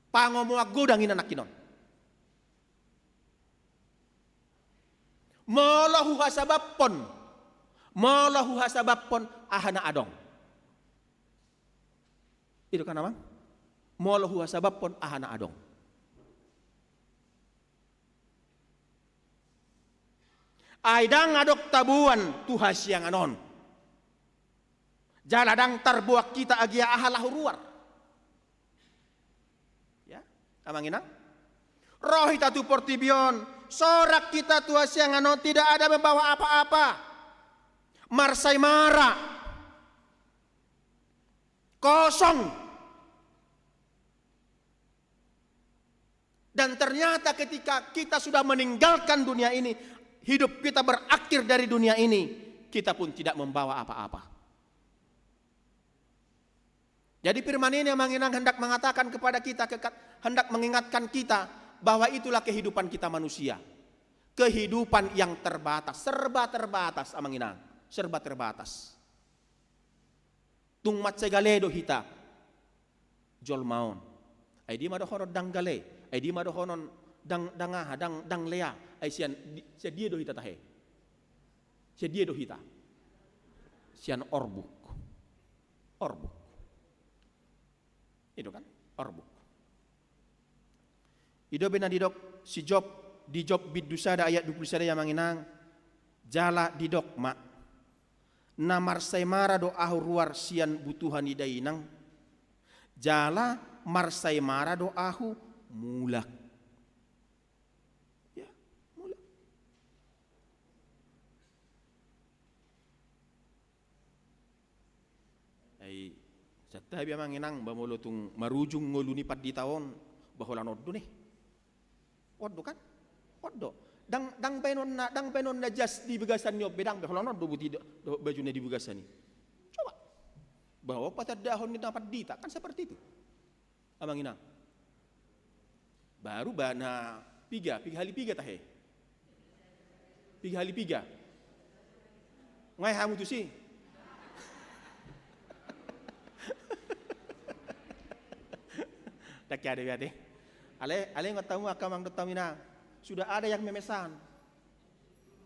Pangomoan godang i nangkin on. Molo huhasabaphon, molo huhasabaphon aha na adong. I do kan, Amang? Molo huhasabaphon aha na adong. Ai ndang adong taboan tu hasiangan on. Jala ndang tarboan hita agia aha laho ruar. Ya, Amang Inang. Ro hita tu portibi on, sorak hita tu hasiangan on, tidak ada membawa apa-apa. Marsaimara. Kosong. Dan ternyata ketika kita sudah meninggalkan dunia ini, hidup kita berakhir dari dunia ini, kita pun tidak membawa apa-apa. Jadi firman ini, Amang Inang, hendak mengatakan kepada kita, keka-, hendak mengingatkan kita bahwa itulah kehidupan kita manusia. Kehidupan yang terbatas, serba terbatas, Amang Inang, serba terbatas. Tung mansai gale do hita jolma on. Ai dia ma dohonon ndang gale, ai dia ma dohonon ndang, ndang aha, ndang, ndang lea, ai sian di-, sian dia do hita tahe? Sian dia do hita? Sian orbuk. Orbuk. I do kan? Orbuk. I do be na didok si Job, di Job bindu sada ayat dua pulu sada, Amang Inang, jala didok ma: Na marsai mara do ahu ruar sian butuha ni dainang, jala marsai mara do ahu mulak. Ya, mulak. Ai, santabi, Amang Inang, ba molo tung marujung ngolu ni pandita on, ba holan on do ne. On do kan? On do. Ndang, ndang baenonna, ndang baenonna jas di bagasan ni on be, ndang be, holan on do buti do, do bajuna di bagasan i. Coba. Ba on patandahon ni na pandita, kan seperti itu. Amang Inang. Baru ba na piga, piga hali piga tahe? Piga hali piga? Nga i hamu tusi? Ndang hea dope ate. Alai, alai ingot hamu angka amang dohot hamu inang. Sudah ada yang memesan.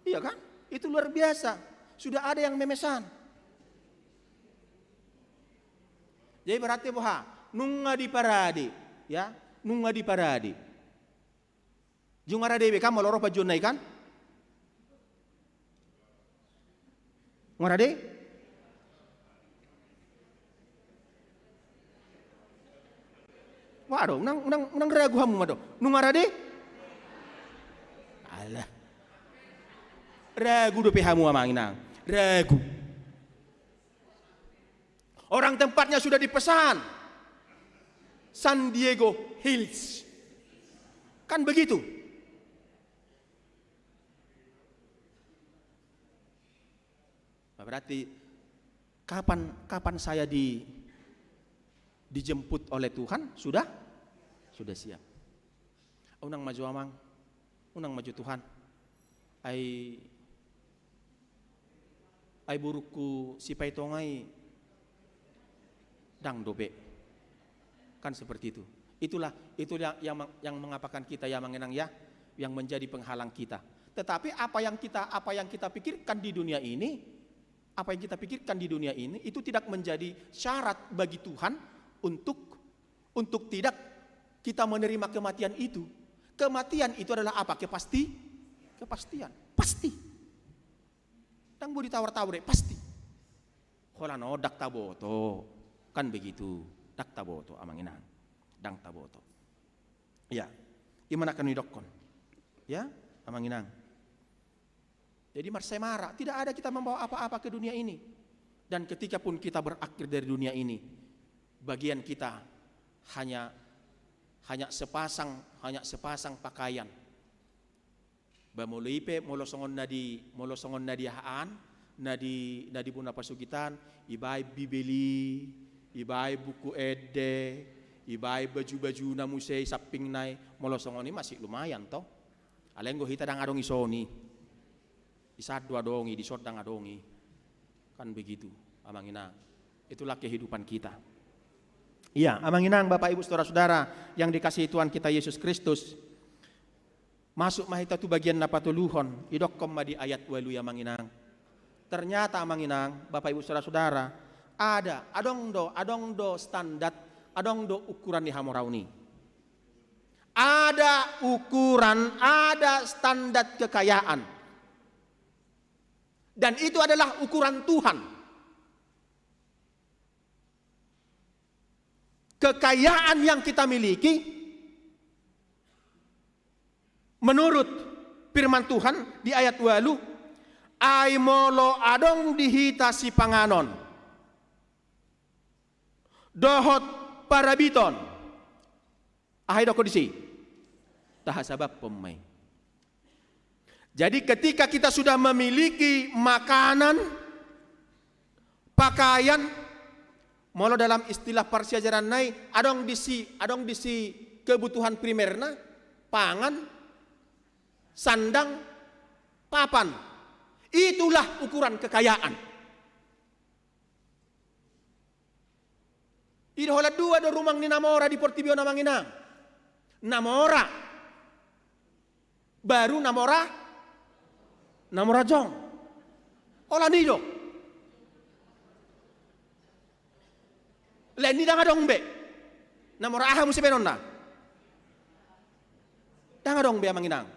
Iya kan? Itu luar biasa. Sudah ada yang memesan. Jadi berarti boha? Nunga diparade, ya, nunga diparade. Jung arade be kan molo ro panjouonna i kan? Nunga rade? Wah do, unang, unang, unang ragu hamu ma do. Nunga rade? Alah. Ragu dope hamu amang inang. Ragu. Orang tempatnya sudah dipesan. San Diego Hills. Kan begitu. Berarti kapan, kapan saya di, dijemput oleh Tuhan? Sudah? Sudah siap. Unang ma jo amang, unang ma jo Tuhan. Ai, ai borungku si Paitonga i ndang dope. Kan seperti itu. Itulah, itu yang, yang, yang mengapakan kita ya amang inang ya, yang menjadi penghalang kita. Tetapi apa yang kita, apa yang kita pikirkan di dunia ini, apa yang kita pikirkan di dunia ini, itu tidak menjadi syarat bagi Tuhan untuk, untuk tidak kita menerima kematian itu. Kematian itu adalah apa? Kepasti-, kepastian. Pasti. Ndang boi ditawar-tawar, pasti. Holan on ndang taboto. Kan begitu. Ndang taboto, amang inang. Ndang taboto. Ya. I ma na hea nidokhon. Ya, amang inang. Jadi marsai mara, tidak ada kita membawa apa-apa ke dunia ini. Dan ketika pun kita berakhir dari dunia ini, bagian kita hanya, hanya sepasang, hanya sepasang pakaian. Ba molo i pe, molo songon na di, molo songon na di ahaan, na di, na di bona pasugitan, ibaen Bibel i, ibaen buku ende, ibaen baju-bajuna muse i sampingna i, molo songon i masih lumayan to. Alai anggo hita ndang adong i songon i. Di san do adong i, di son ndang adong i. Kan begitu, amang inang. Itulah kehidupan kita. Iya, amang inang, bapak ibu, saudara-saudara yang dikasihi Tuhan kita Yesus Kristus. Masuk ma hita tu bagian na patoluhon, idokhon ma di ayat ualu i amang inang. Ternyata amang inang, bapak ibu saudara-saudara, ada, adong do, adong do standar, adong do ukuran ni hamoraon i. Ada ukuran, ada standar kekayaan. Dan itu adalah ukuran Tuhan. Kekayaan yang kita miliki, menurut firman Tuhan di ayat ualu, ai molo adong di hita sipanganon dohot parabiton. Aha idokhon disi? Tahasabaphon ma i. Jadi ketika kita sudah memiliki makanan, pakaian, molo dalam istilah parsiajaran nai, adong disi, adong disi kebutuhan primerna, pangan, sandang, papan. Itulah ukuran kekayaan. I do holan dua do rumang ni na mora di portibi on, amang inang. Na mora, baru na mora, na mora jong. Holan i do. Lain i ndang adong be. Na mora aha muse baenonna? Ndang adong be, amang inang.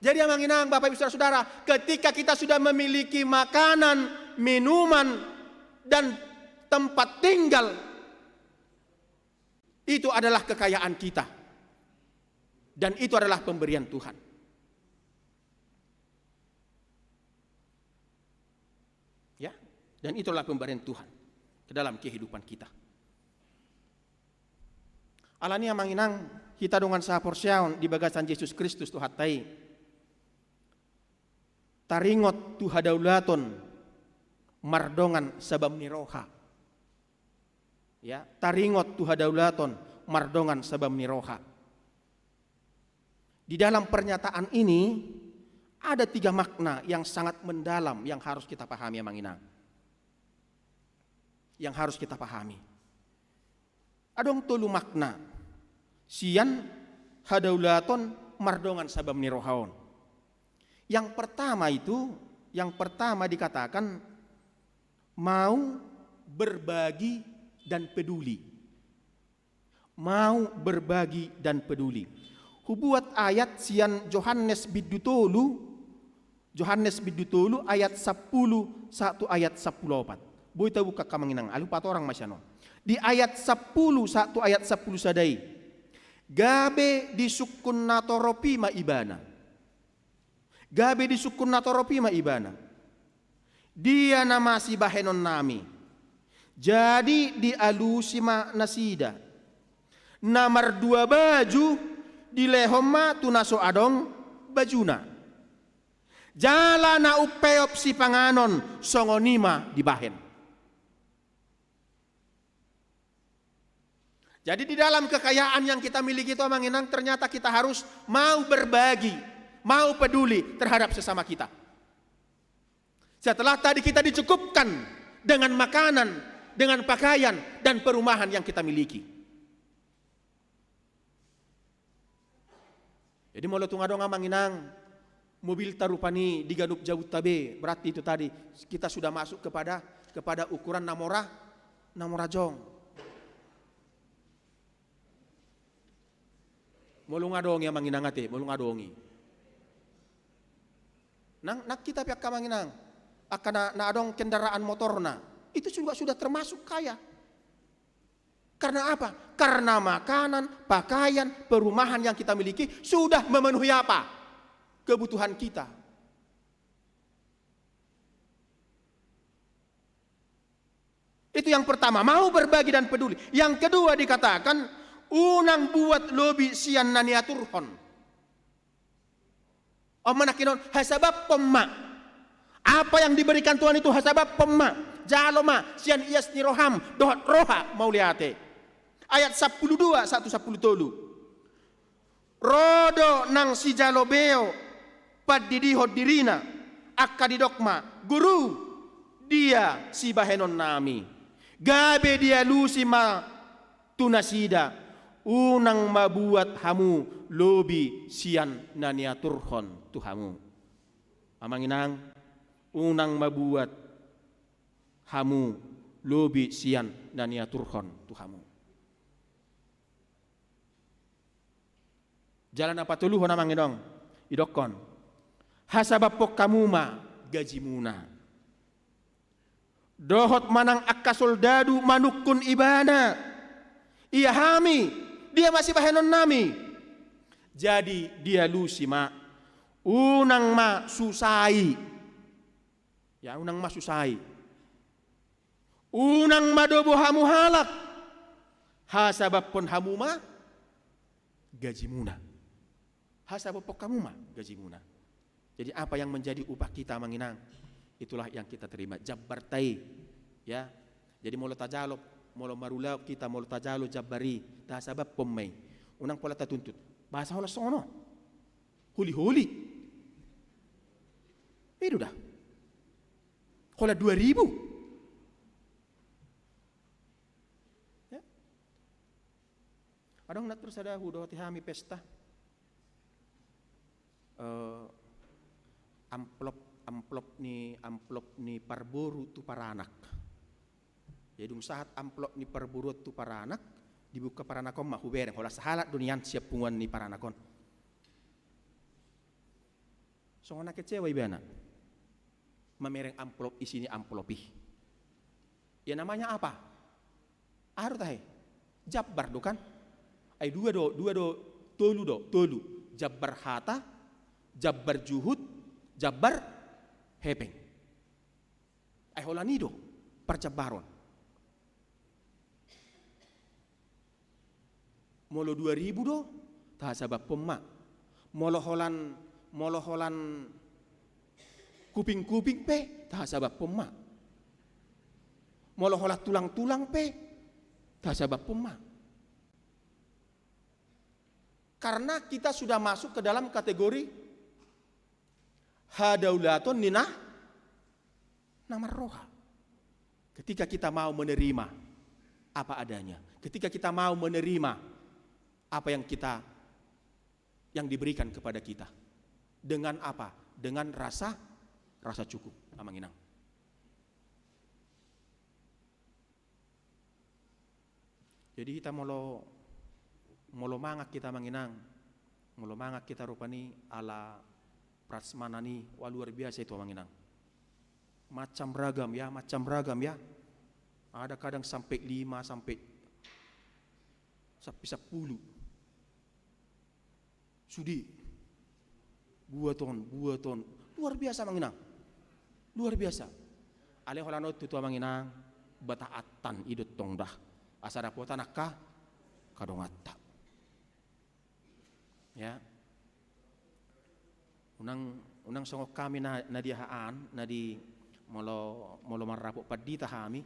Jadi, amang inang, Bapak Ibu, saudara-saudara, ketika kita sudah memiliki makanan, minuman, dan tempat tinggal, itu adalah kekayaan kita. Dan itu adalah pemberian Tuhan. Ya, dan itulah pemberian Tuhan ke dalam kehidupan kita. Alani, amang inang, hita dongan sahaporseaon di bagasan Jesus Kristus Tuhanta i, taringot tu hadaulaton mardongan sabam ni roha. Ya, taringot tu hadaulaton mardongan sabam ni roha. Di dalam pernyataan ini ada tiga makna yang sangat mendalam yang harus kita pahami, amang inang. Yang harus kita pahami. Adong tolu makna sian hadaulaton mardongan sabam ni roha on. Yang pertama itu, yang pertama dikatakan mau berbagi dan peduli. Mau berbagi dan peduli. Hubuat ayat sian Johannes bindu tolu, Johannes bindu tolu ayat sampulu sahat tu ayat sampulu opat. Boi tabuka, amang inang, alu patorang ma sian on. Di ayat sampulu sahat tu ayat sampulu sada i, gabe disungkun natorop i ma ibana. Gabe disungkun natorop i ma ibana. Dia nama sibahenonnami? Jadi dialusi ma nasida. Na mardua baju dilehon ma tu na so adong bajuna. Jala na umpeop sipanganon songon i ma dibahen. Jadi di dalam kekayaan yang kita miliki itu, amang inang, ternyata kita harus mau berbagi, mau peduli terhadap sesama kita. Setelah tadi kita dicukupkan dengan makanan, dengan pakaian, dan perumahan yang kita miliki. Jadi molo tung adong, amang inang, mobilta rupani di ganup jabunta be, berarti itu tadi kita sudah masuk kepada, kepada ukuran na mora, na mora jong. Molo nga adong i, amang inang, ate, molo nga adong i. Nang, nang hita pe angka, amang inang, angka na, na adong kendaraan motorna, itu juga sudah termasuk kaya. Karena apa? Karena makanan, pakaian, perumahan yang kita miliki sudah memenuhi apa? Kebutuhan kita. Itu yang pertama, mau berbagi dan peduli. Yang kedua dikatakan, unang buat lobi sian na niaturhon. On ma nangkinon, hasabaphon ma. Apa yang diberikan Tuhan itu hasabaphon ma. Jalo ma sian ias ni roham dohot roha mauliate. Ayat sampulu dua sahat tu sampulu tolu. Ro do nang sijalo beo pandidihon dirina, angka didok ma, Guru, dia sibahenonnami? Gabe dialusi ma tu nasida, unang ma buat hamu lobi sian na niaturhon tu hamu. Amang inang, unang ma buat hamu lobi sian na niaturhon tu hamu. Jala na patoluhon, amang inang, didokkon, hasabaphon hamu ma gajimuna. Dohot manang angka soldadu manungkun ibana, ia hami, dia ma sibahenonnami? Jadi dialusi ma, unang ma susai. Ya, unang ma susai. Unang ma dobo hamu halak. Hasabaphon hamu ma gajimuna. Hasabophon hamu ma gajimuna. Jadi apa yang menjadi upah kita, Amang Inang, itulah yang kita terima. Jambarta i, ya. Jadi molo tajalo, molo marulaon hita, molo tajalo jambar i, tahasabaphon ma i. Unang pola tatuntut. Bahasa holan songon on. Holi-holi. I do da. Holan dua ribu. Ya. Adong na tor sada hudohoti hami pesta. Eh, amplop, amplop ni, amplop ni parboru tu paranak. Jadi dung sahat amplop ni parboru tu paranak, dibuka paranak on ma hubereng, holan sahalak do nian sian punguan ni paranak on. Songon na kecewa ibana. Mamereng amplop, isi ni amplop i. Ya namanya apa? Aha do tahe? Jambar do kan? Ai dua do, dua do, tolu do, tolu. Jambar hata, jambar juhut, jambar hepeng. Ai holan i do parjambaron. Molo dua ribu do, tahasabaphon ma. Molo holan, molo holan kuping-kuping pe, tahasabaphon ma. Molo holan tulang-tulang pe, tahasabaphon ma. Karena kita sudah masuk ke dalam kategori hadaulaton ni na, na marroha. Ketika kita mau menerima apa adanya, ketika kita mau menerima apa yang kita, yang diberikan kepada kita, dengan apa? Dengan rasa, rasa cukup, Amang Inang. Jadi hita molo, molo mangan hita, Amang Inang, molo mangan hita rupani ala prasmanan i, wah, luar biasa itu, Amang Inang. Macam ragam ya, macam ragam ya. Ada kadang sampai lima, sampai, sampai sepuluh. Sude. Buat on, buat on. Luar biasa, Amang Inang. Luar biasa. Alai holan on tutu, Amang Inang, bataatan i do tong da. Asa dapotan angka kadonganta. Ya. Unang, unang songon hami na, na di aha an, na di molo, molo marrapot pandita hami,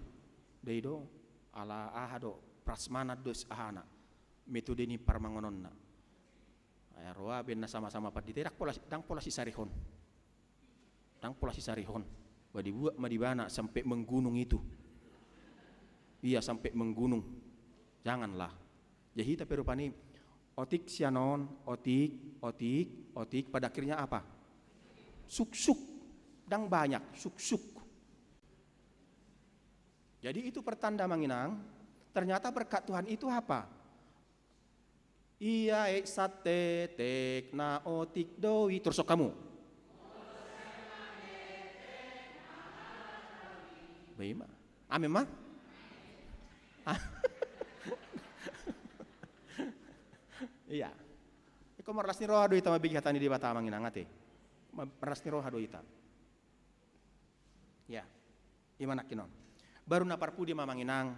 do i do, ala aha do, prasmanan do ahana, metode ni parmangononna. Ai ro baen na sama-sama pandita i, ndang pola, ndang pola sisarihon. Ndang pola sisarihon. Ba dibuat ma di ibana sampai menggunung itu. Iya, sampai menggunung. Janganlah. Jadi hita pe rupani otik sian on, otik, otik, otik, pada akhirnya apa? Suksuk. Ndang banyak, suksuk. Jadi itu pertanda, Amang Inang, ternyata berkat Tuhan itu apa? Ia aek satetek na otik do i. Torus hamu. Ba i ma. Amen ma? Iya. Ingkon marlas ni roha do hita mambege hata ni Debata, Amang Inang, ate. Ma-, marlas ni roha do hita. Ya, i ma nangkin on. Baru na parpudi ma, Amang Inang,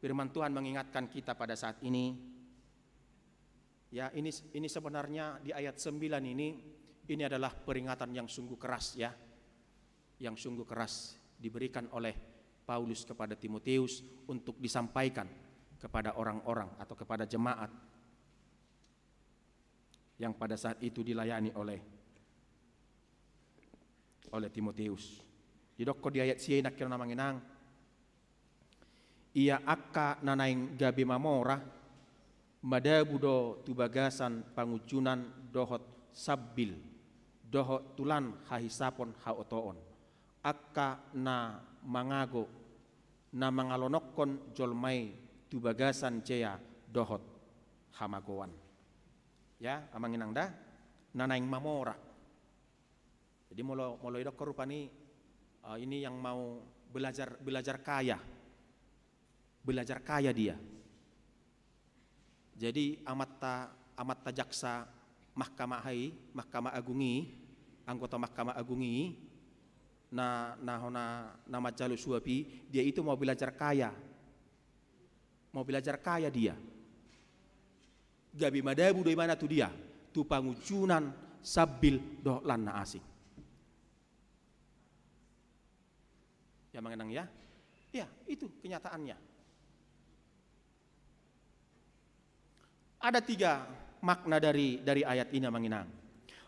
firman Tuhan mengingatkan kita pada saat ini. Ya, ini, ini sebenarnya di ayat sembilan ini, ini adalah peringatan yang sungguh keras, ya. Yang sungguh keras diberikan oleh Paulus kepada Timotius untuk disampaikan kepada orang-orang atau kepada jemaat yang pada saat itu dilayani oleh, oleh Timotius. Didok di ayat sia i nangkin on, Amang Inang, ia angka na naeng gabe mamora, madabu do tu bagasan pangunjunan dohot sambil, dohot tulan hahisapon haotoon. Angka na mangago, na mangalonokkon jolma i tu bagasan jea dohot hamagoan. Ya, Amang Inang da, na naeng mamora. Jadi molo, molo idokkon rupani, eh, ini yang mau belajar, belajar kaya. Belajar kaya dia. Jadi amanta, amanta jaksa Mahkamah i, Mahkamah Agung i, anggota Mahkamah Agung i, na, na hona na manjalo suap i, dia itu mau belajar kaya. Mau belajar kaya dia. Gabe madabu do ibana tu dia, tu pangunjunan sambil dohot lan na asing. Ya, Amang Inang, ya. Ya, itu kenyataannya. Ada tiga makna dari, dari ayat ini, Amang Inang.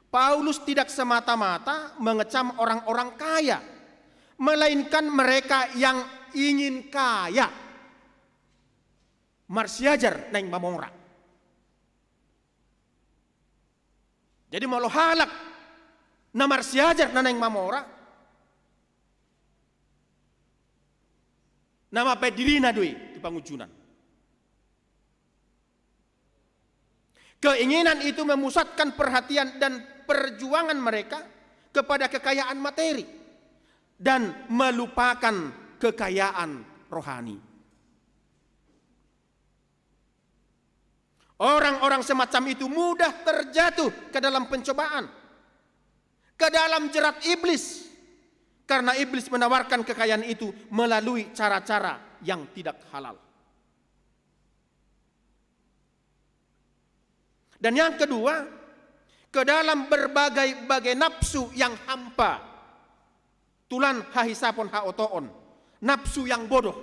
Paulus tidak semata-mata mengecam orang-orang kaya, melainkan mereka yang ingin kaya. Marsiajar naeng mamora. Jadi molo halak na marsiajar na naeng mamora, na mambaen dirina do i tu pangunjunan. Keinginan itu memusatkan perhatian dan perjuangan mereka kepada kekayaan materi dan melupakan kekayaan rohani. Orang-orang semacam itu mudah terjatuh ke dalam pencobaan, ke dalam jerat iblis, karena iblis menawarkan kekayaan itu melalui cara-cara yang tidak halal. Dan yang kedua, ke dalam berbagai-bagai nafsu yang hampa. Tulan hahisapon haotoon, nafsu yang bodoh.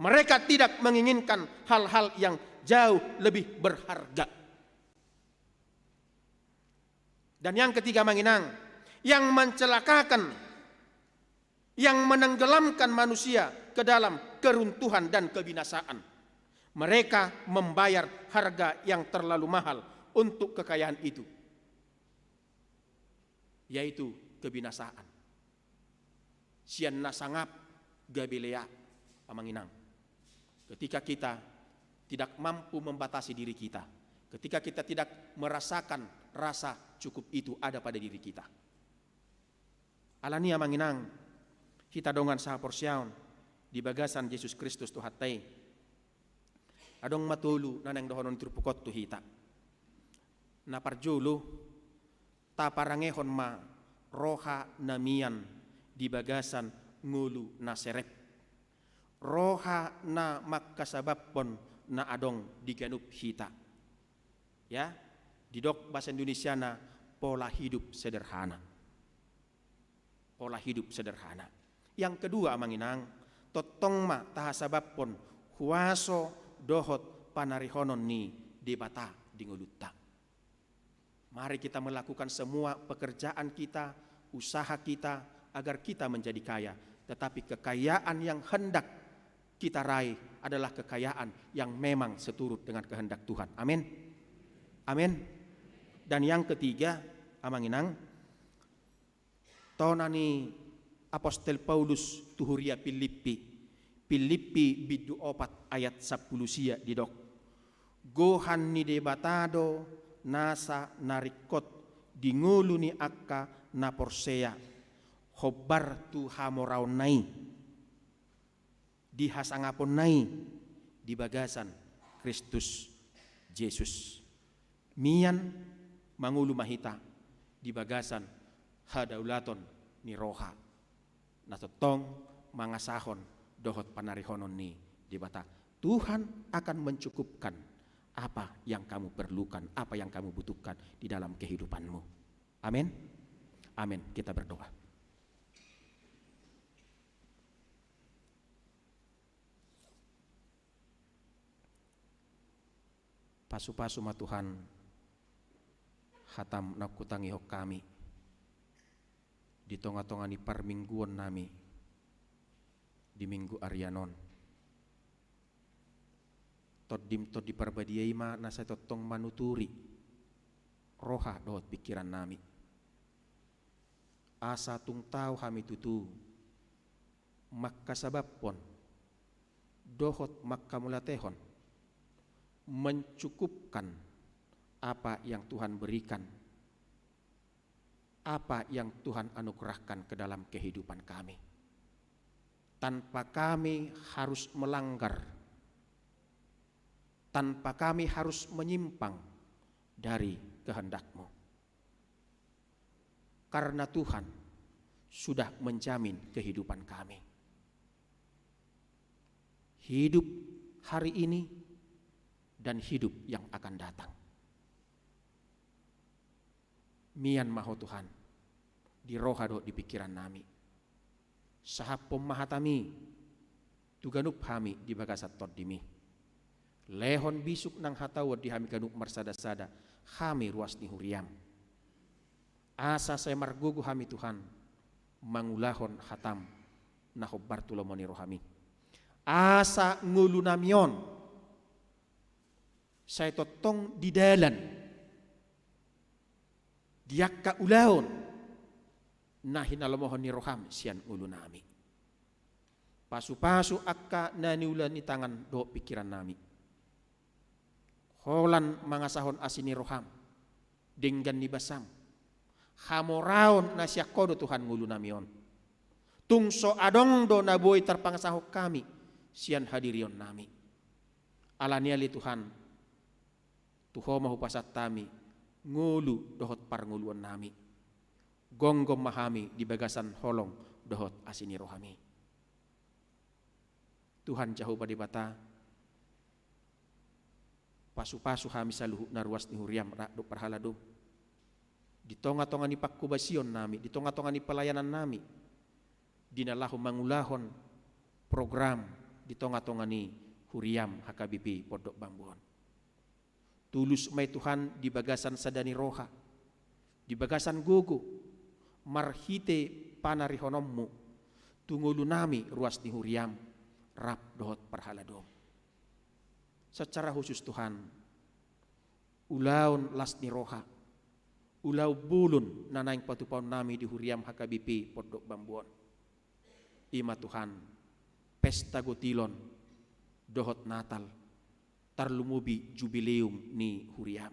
Mereka tidak menginginkan hal-hal yang jauh lebih berharga. Dan yang ketiga, Amang Inang, yang mencelakakan, yang menenggelamkan manusia ke dalam keruntuhan dan kebinasaan. Mereka membayar harga yang terlalu mahal untuk kekayaan itu, yaitu kebinasaan. Sian na sangap gabe lea, Amang Inang. Ketika kita tidak mampu membatasi diri kita, ketika kita tidak merasakan rasa cukup itu ada pada diri kita. Alani, Amang Inang, hita dongan sahaporseaon di bagasan Jesus Kristus Tuhanta i, adong ma tolu na naeng dohonon ni turpuk on tu hita. Na parjolo, taparangehon ma roha na mian di bagasan ngolu na serep. Roha na mangkasabaphon na adong di ganup hita. Ya, didok bahasa Indonesiana pola hidup sederhana. Pola hidup sederhana. Yang kedua, Amang Inang, tongtong ma tahasabaphon huaso dohot panarihonon ni Debata di ngolunta. Mari kita melakukan semua pekerjaan kita, usaha kita, agar kita menjadi kaya. Tetapi kekayaan yang hendak kita raih adalah kekayaan yang memang seturut dengan kehendak Tuhan. Amin. Amin. Dan yang ketiga, Amang Inang, tona ni Apostel Paulus tu huria Pilippi, Pilippi bindu opat ayat sampulu sia didok: Gohan ni Debata do nasa na ringkot di ngolu ni angka na porsea, hombar tu hamoraonna i di hasangaponna i di bagasan Kristus Jesus. Mian mangolu ma hita di bagasan hadaulaton ni roha na tongtong mangasahon dohot panarihonon ni Debata. Tuhan akan mencukupkan apa yang kamu perlukan, apa yang kamu butuhkan di dalam kehidupanmu. Amin. Amin. Kita berdoa. Pasu-pasu ma Tuhan hataM na hutangihon hami di tonga-tonga ni parmingguon nami di minggu arian on. TondiM Tondi Parbadia i ma na sai tongtong manuturi roha dohot pingkiran nami, asa tung tau hami tutu mangkasabaphon dohot mangkamauliatehon, mencukupkan apa yang Tuhan berikan, apa yang Tuhan anugerahkan ke dalam kehidupan kami, tanpa kami harus melanggar, tanpa kami harus menyimpang dari kehendak-Mu. Karena Tuhan sudah menjamin kehidupan kami. Hidup hari ini dan hidup yang akan datang. Mian ma Ho Tuhan, di roha dohot di pingkiran nami. Sahaphon ma hataMi tu ganup hami di bagasan TondiMi. Lehon bisuk nang hatahuon di hami ganup marsada-sada, hami ruas ni huriaM. Asa sai margogo hami Tuhan, mangulahon hataM na hombar tu lomo ni rohaMi. Asa ngolu nami on sai tongtong di dalan di angka ulaon na hinalomohon ni rohaM sian ngolu nami. Pasu-pasu angka na niula ni tangan dohot pingkiran nami. Holan mangasahon asi ni rohaM, denggan ni basaM. Hamoraon na sian Ho do Tuhan ngolu nami on. Tung so adong do na boi tarpangasahon hami sian hadirion nami. Alani i ale Tuhan, tu Ho ma hupasahat hami ngolu dohot parngoluon nami. Gomgom ma hami di bagasan holong dohot asi ni rohaMi. Tuhan Jahowa Debata, pasu-pasu hami saluhutna ruas ni huriaM rap dohot parhalado di tonga-tonga ni panghobasion nami, di tonga-tonga ni pelayanan nami, di na laho mangulahon program di tonga-tonga ni huriaM H K B P Pondok Bambu on. Tulus ma i Tuhan di bagasan sada ni roha, di bagasan gogo, marhite panarihononMu tu ngolu nami ruas ni huriaM rap dohot parhaladoM. Secara khusus Tuhan, ulaon las ni roha, ulaon bolon na naeng patupaon nami di huriaM H K B P Pondok Bambu on. I ma Tuhan, pesta gotilon dohot Natal, tarlumobi jubileum ni huriaM.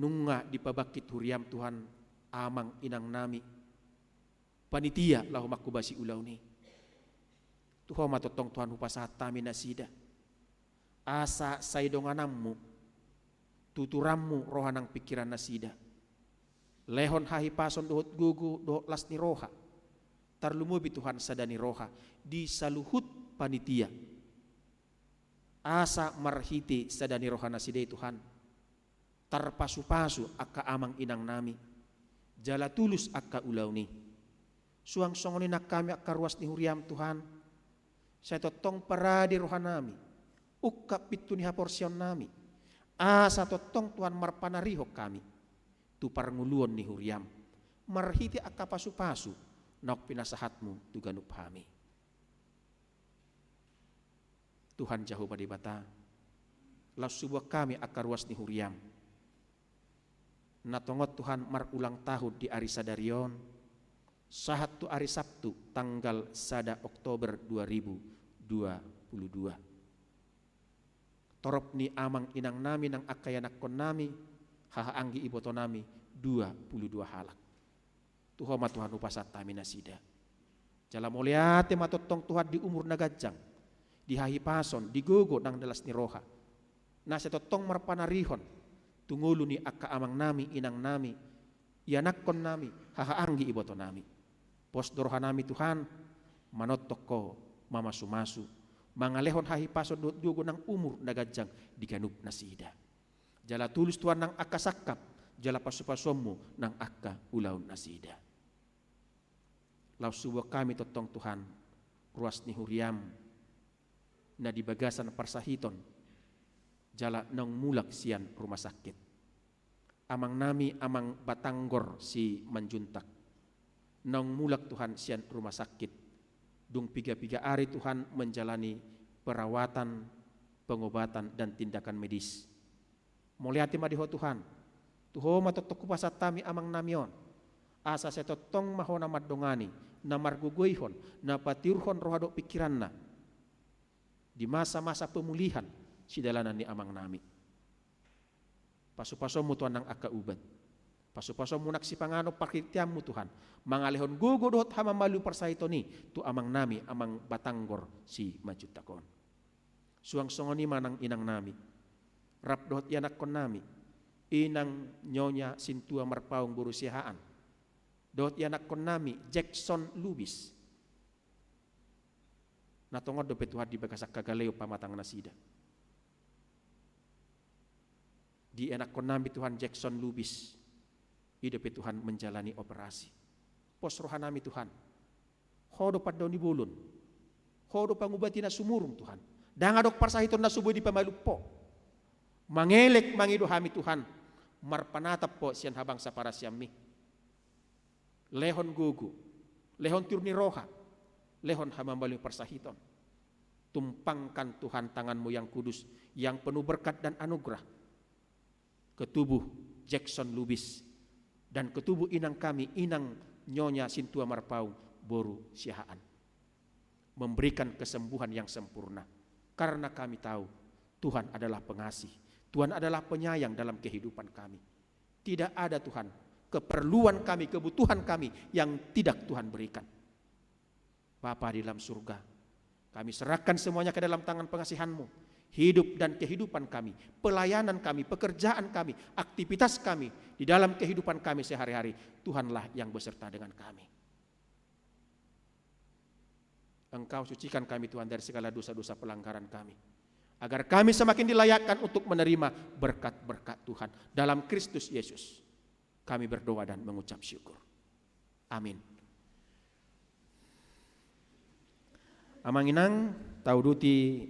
Nunga dipabangkit huriaM Tuhan amang inang nami, panitia laho manghobasi ulaon i. Tu Ho ma tongtong Tuhan hupasahat hami nasida. Asa sai dongananMu, tuturanMu roha nang pingkiran nasida. Lehon hahipason dohot gogo dohot las ni roha. Tarlumobi Tuhan sada ni roha di saluhut panitia. Asa marhite sada ni roha nasida i Tuhan, tarpasu-pasu angka amang inang nami, jala tulus angka ulaon i. Suang songon i nang hami angka ruas ni huriaM Tuhan, sai tongtong parade roha nami, ungkap pintu ni haporseaon nami, asa tongtong Tuhan marpanarihon hami tu parngoluon ni huriaM, marhite angka pasu-pasu naung pinasahatMu tu ganup hami. Tuhan Jahowa Debata, laos huboan hami angka ruas ni huriaM. Na tongon Tuhan marulang tahun di ari sadari on, sahat tu ari Sabtu tanggal sada Oktober dua ribu dua puluh dua. Torop ni amang inang nami nang angka ianakkon nami, haha anggi iboto nami, dua puluh dua halak. Tu Ho ma Tuhan hupasahat hami nasida. Jala mauliate ma tongtong Tuhan di umur na ganjang, di hahipason, di gogo nang las ni roha, na sai tongtong marpanarihon tu ngolu ni angka amang nami, inang nami, ianakkon nami, haha anggi iboto nami. Pos do roha nami Tuhan, manongtong Ho, mamasu-masu, mangalehon hahipason dohot gogo nang umur na ganjang di ganup nasida. Jala tulus Tuhan nang angka sangkap, jala pasu-pasuonMu nang angka ulaon nasida. Laos huboan hami tongtong Tuhan, ruas ni huriaM, na di bagasan parsahiton, jala naung mulak sian rumah sakit. Amang nami amang Batanggor Simanjuntak, naung mulak Tuhan sian rumah sakit. Dung piga-piga ari Tuhan menjalani perawatan, pengobatan dan tindakan medis. Mauliate ma di Ho Tuhan. Tu Ho ma tongtong hupasahat hami amang nami on. Asa sai tongtong ma Ho na mandongani, na margogoihon, na patiurhon roha dohot pingkiranna di masa-masa pemulihan sidalanan ni amang nami. Pasu-pasuonMu Tuhan nang angka ubat. Pasu-pasuonMu nang sipanganon parhiteanMu Tuhan, mangalehon gogo dohot hamamalu parsahiton i tu amang nami amang Batanggor Simanjuntak on. Suang songon i ma nang inang nami, rap dohot ianakkon nami, inang Nyonya Sintua Marpaung boru Siahaan, dohot ianakkon nami Jackson Lubis. Na tongon dope Tuhan di bagasan hagaleon pamatang nasida. di anakkonnami Tuhan Jackson Lubis. I dope Tuhan menjalani operasi. Pos rohanami Tuhan. Ho do pandaon ni bolon. Ho do pangubati na sumurung Tuhan. Ndang adong parsahiton na so boi dipamalum Ho. Mangelek mangido hami Tuhan. Marpanatap Ho sian habangsa parasianmi. Lehon gogo, lehon tiur ni roha, lehon hamamalumi parsahiton. Tumpangkan Tuhan tangan-Mu yang kudus, yang penuh berkat dan anugerah ke tubuh Jackson Lubis dan ke tubuh inang kami, inang Nyonya Sintua Marpaung, boru Siahaan. Memberikan kesembuhan yang sempurna. Karena kami tahu Tuhan adalah pengasih, Tuhan adalah penyayang dalam kehidupan kami. Tidak ada Tuhan, keperluan kami, kebutuhan kami yang tidak Tuhan berikan. Bapa di dalam surga, kami serahkan semuanya ke dalam tangan pengasihan-Mu. Hidup dan kehidupan kami, pelayanan kami, pekerjaan kami, aktivitas kami, di dalam kehidupan kami sehari-hari, Tuhanlah yang beserta dengan kami. Engkau sucikan kami, Tuhan, dari segala dosa-dosa pelanggaran kami, agar kami semakin dilayakkan untuk menerima berkat-berkat Tuhan dalam Kristus Yesus. Kami berdoa dan mengucap syukur. Amin. Amang inang, tauduti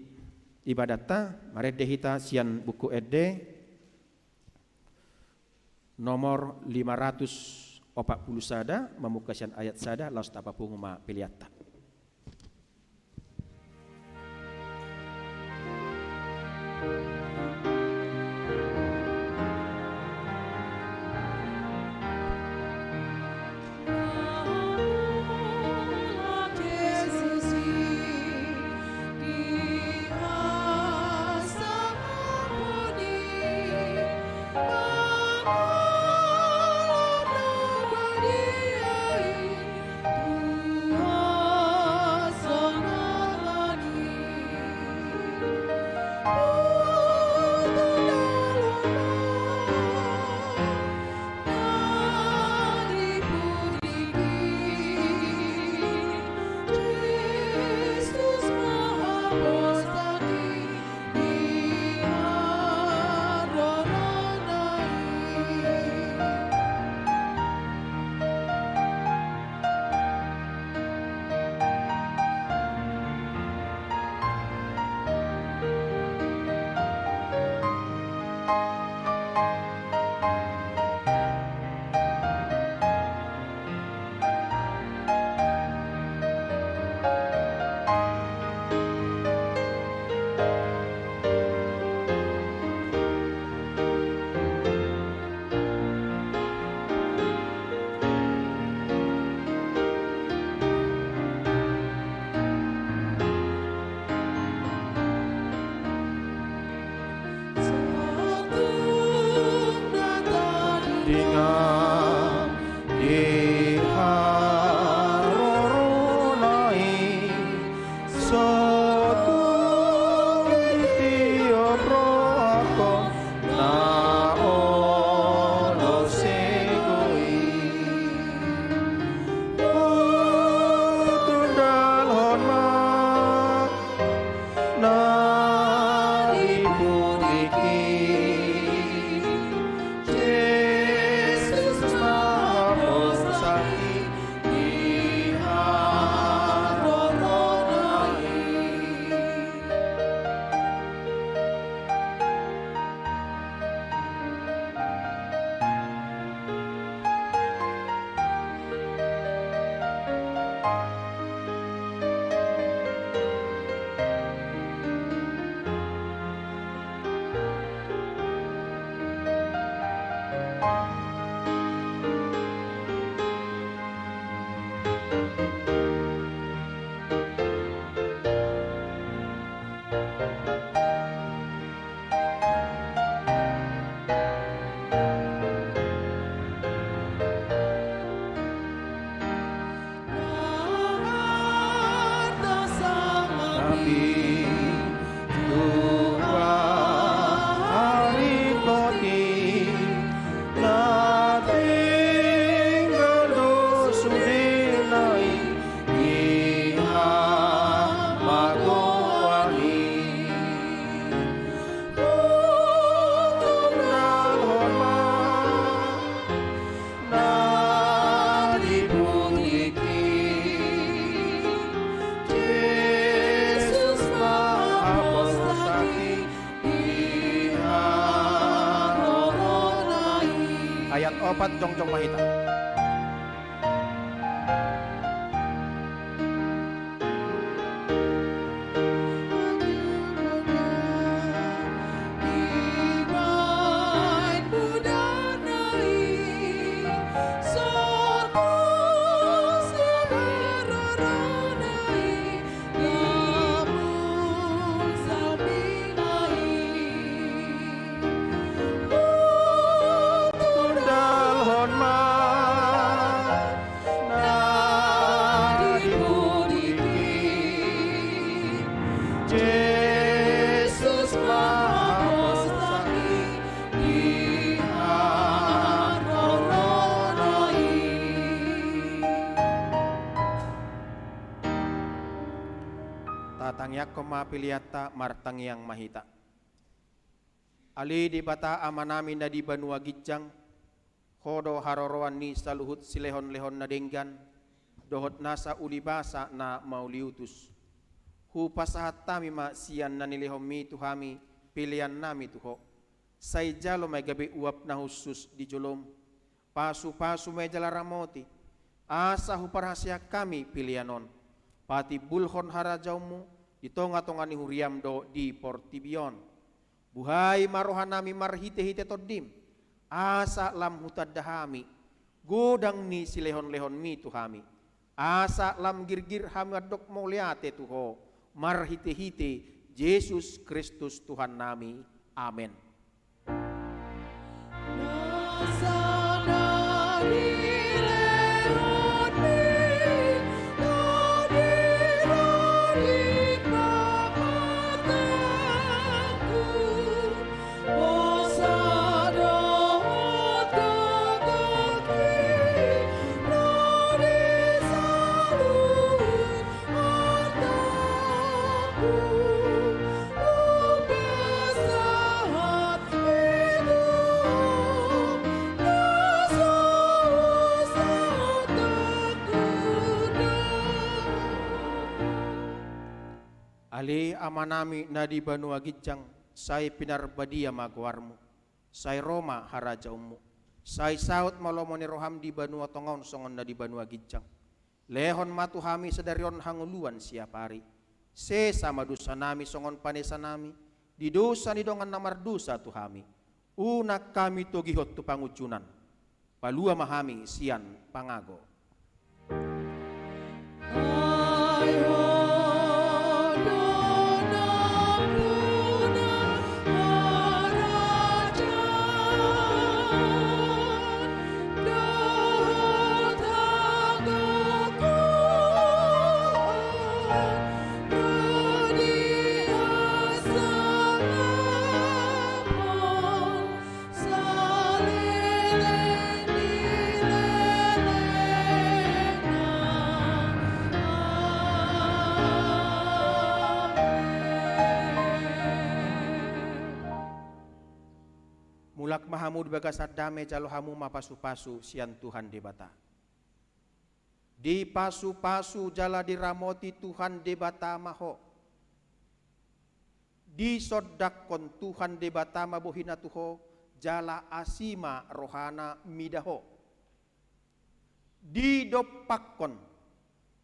ibadatta, marende hita sian Buku Ende nomor lima ratus opat puluh sada, mamungka sian ayat sada, laos tapapungu ma peleanta. Dengan di harorona i, sotung i tiop rohangkon na olo sego i. Tutundalhon ma na di pudik i, Jesus ma haposan i di harorona i. Tapi Tuhan, hari poti na tinggal do sudena i di hamagoan i. Ayat opat, jongjong ma hita. Tundalhon ma na di pudi i, Jesus ma haposan i di haroroan i. Tatangiangkon ma peleanta, martangiang ma hita. Ale Debata Amanami na di banua ginjang, Ho do haroroan ni saluhut silehonlehon na denggan dohot nasa ulibasa na mauliutus. Hupasahat hami ma sian na nilehonmi tu hami peleannami tu Ho. Sai jalo ma i gabe uap na hushus di jolom. Pasupasu ma i jala ramoti, asa huparhaseang hami pelean on patimbulhon harajaonmu di tongatonga ni huriam dohot di portibi on. Buhai ma rohanami marhitehite Tondim, asa lam hutanda hami godang ni silehonlehonmi tu hami, asa lam girgir hami mandok mauliate tu Ho, marhitehite Jesus Kristus Tuhannami. Amen. Ale Amanami na di banua ginjang, sai pinarbadia ma goarmu. Sai ro ma harajaonmu. Sai saut ma lomo ni roham di banua tonga on songon na di banua ginjang. Lehon ma tu hami sadari on hangoluan siapari. Sesa ma dosanami songon panesanami di dosa ni dongan na mardosa tu hami. Unang hami togihon tu pangunjunan. Palua ma hami sian pangago. Mulak ma hamu di bagasan dame, jalo hamu ma pasupasu sian Tuhan Debata. Dipasupasu jala diramoti Tuhan Debata ma ho. Disondangkon Tuhan Debata ma bohina tu ho, jala asi ma rohana mida ho. Didompakkon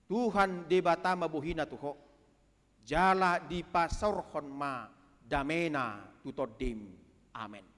Tuhan Debata ma bohina tu ho, jala dipasaorhon ma damena tu tondim. Amen.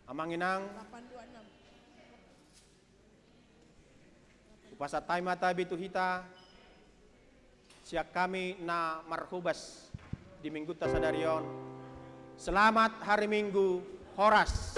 Amang inang, hupasahat hami ma tabi tu hita, sian hami na marhobas di Minggunta sadari on. Selamat hari Minggu, horas.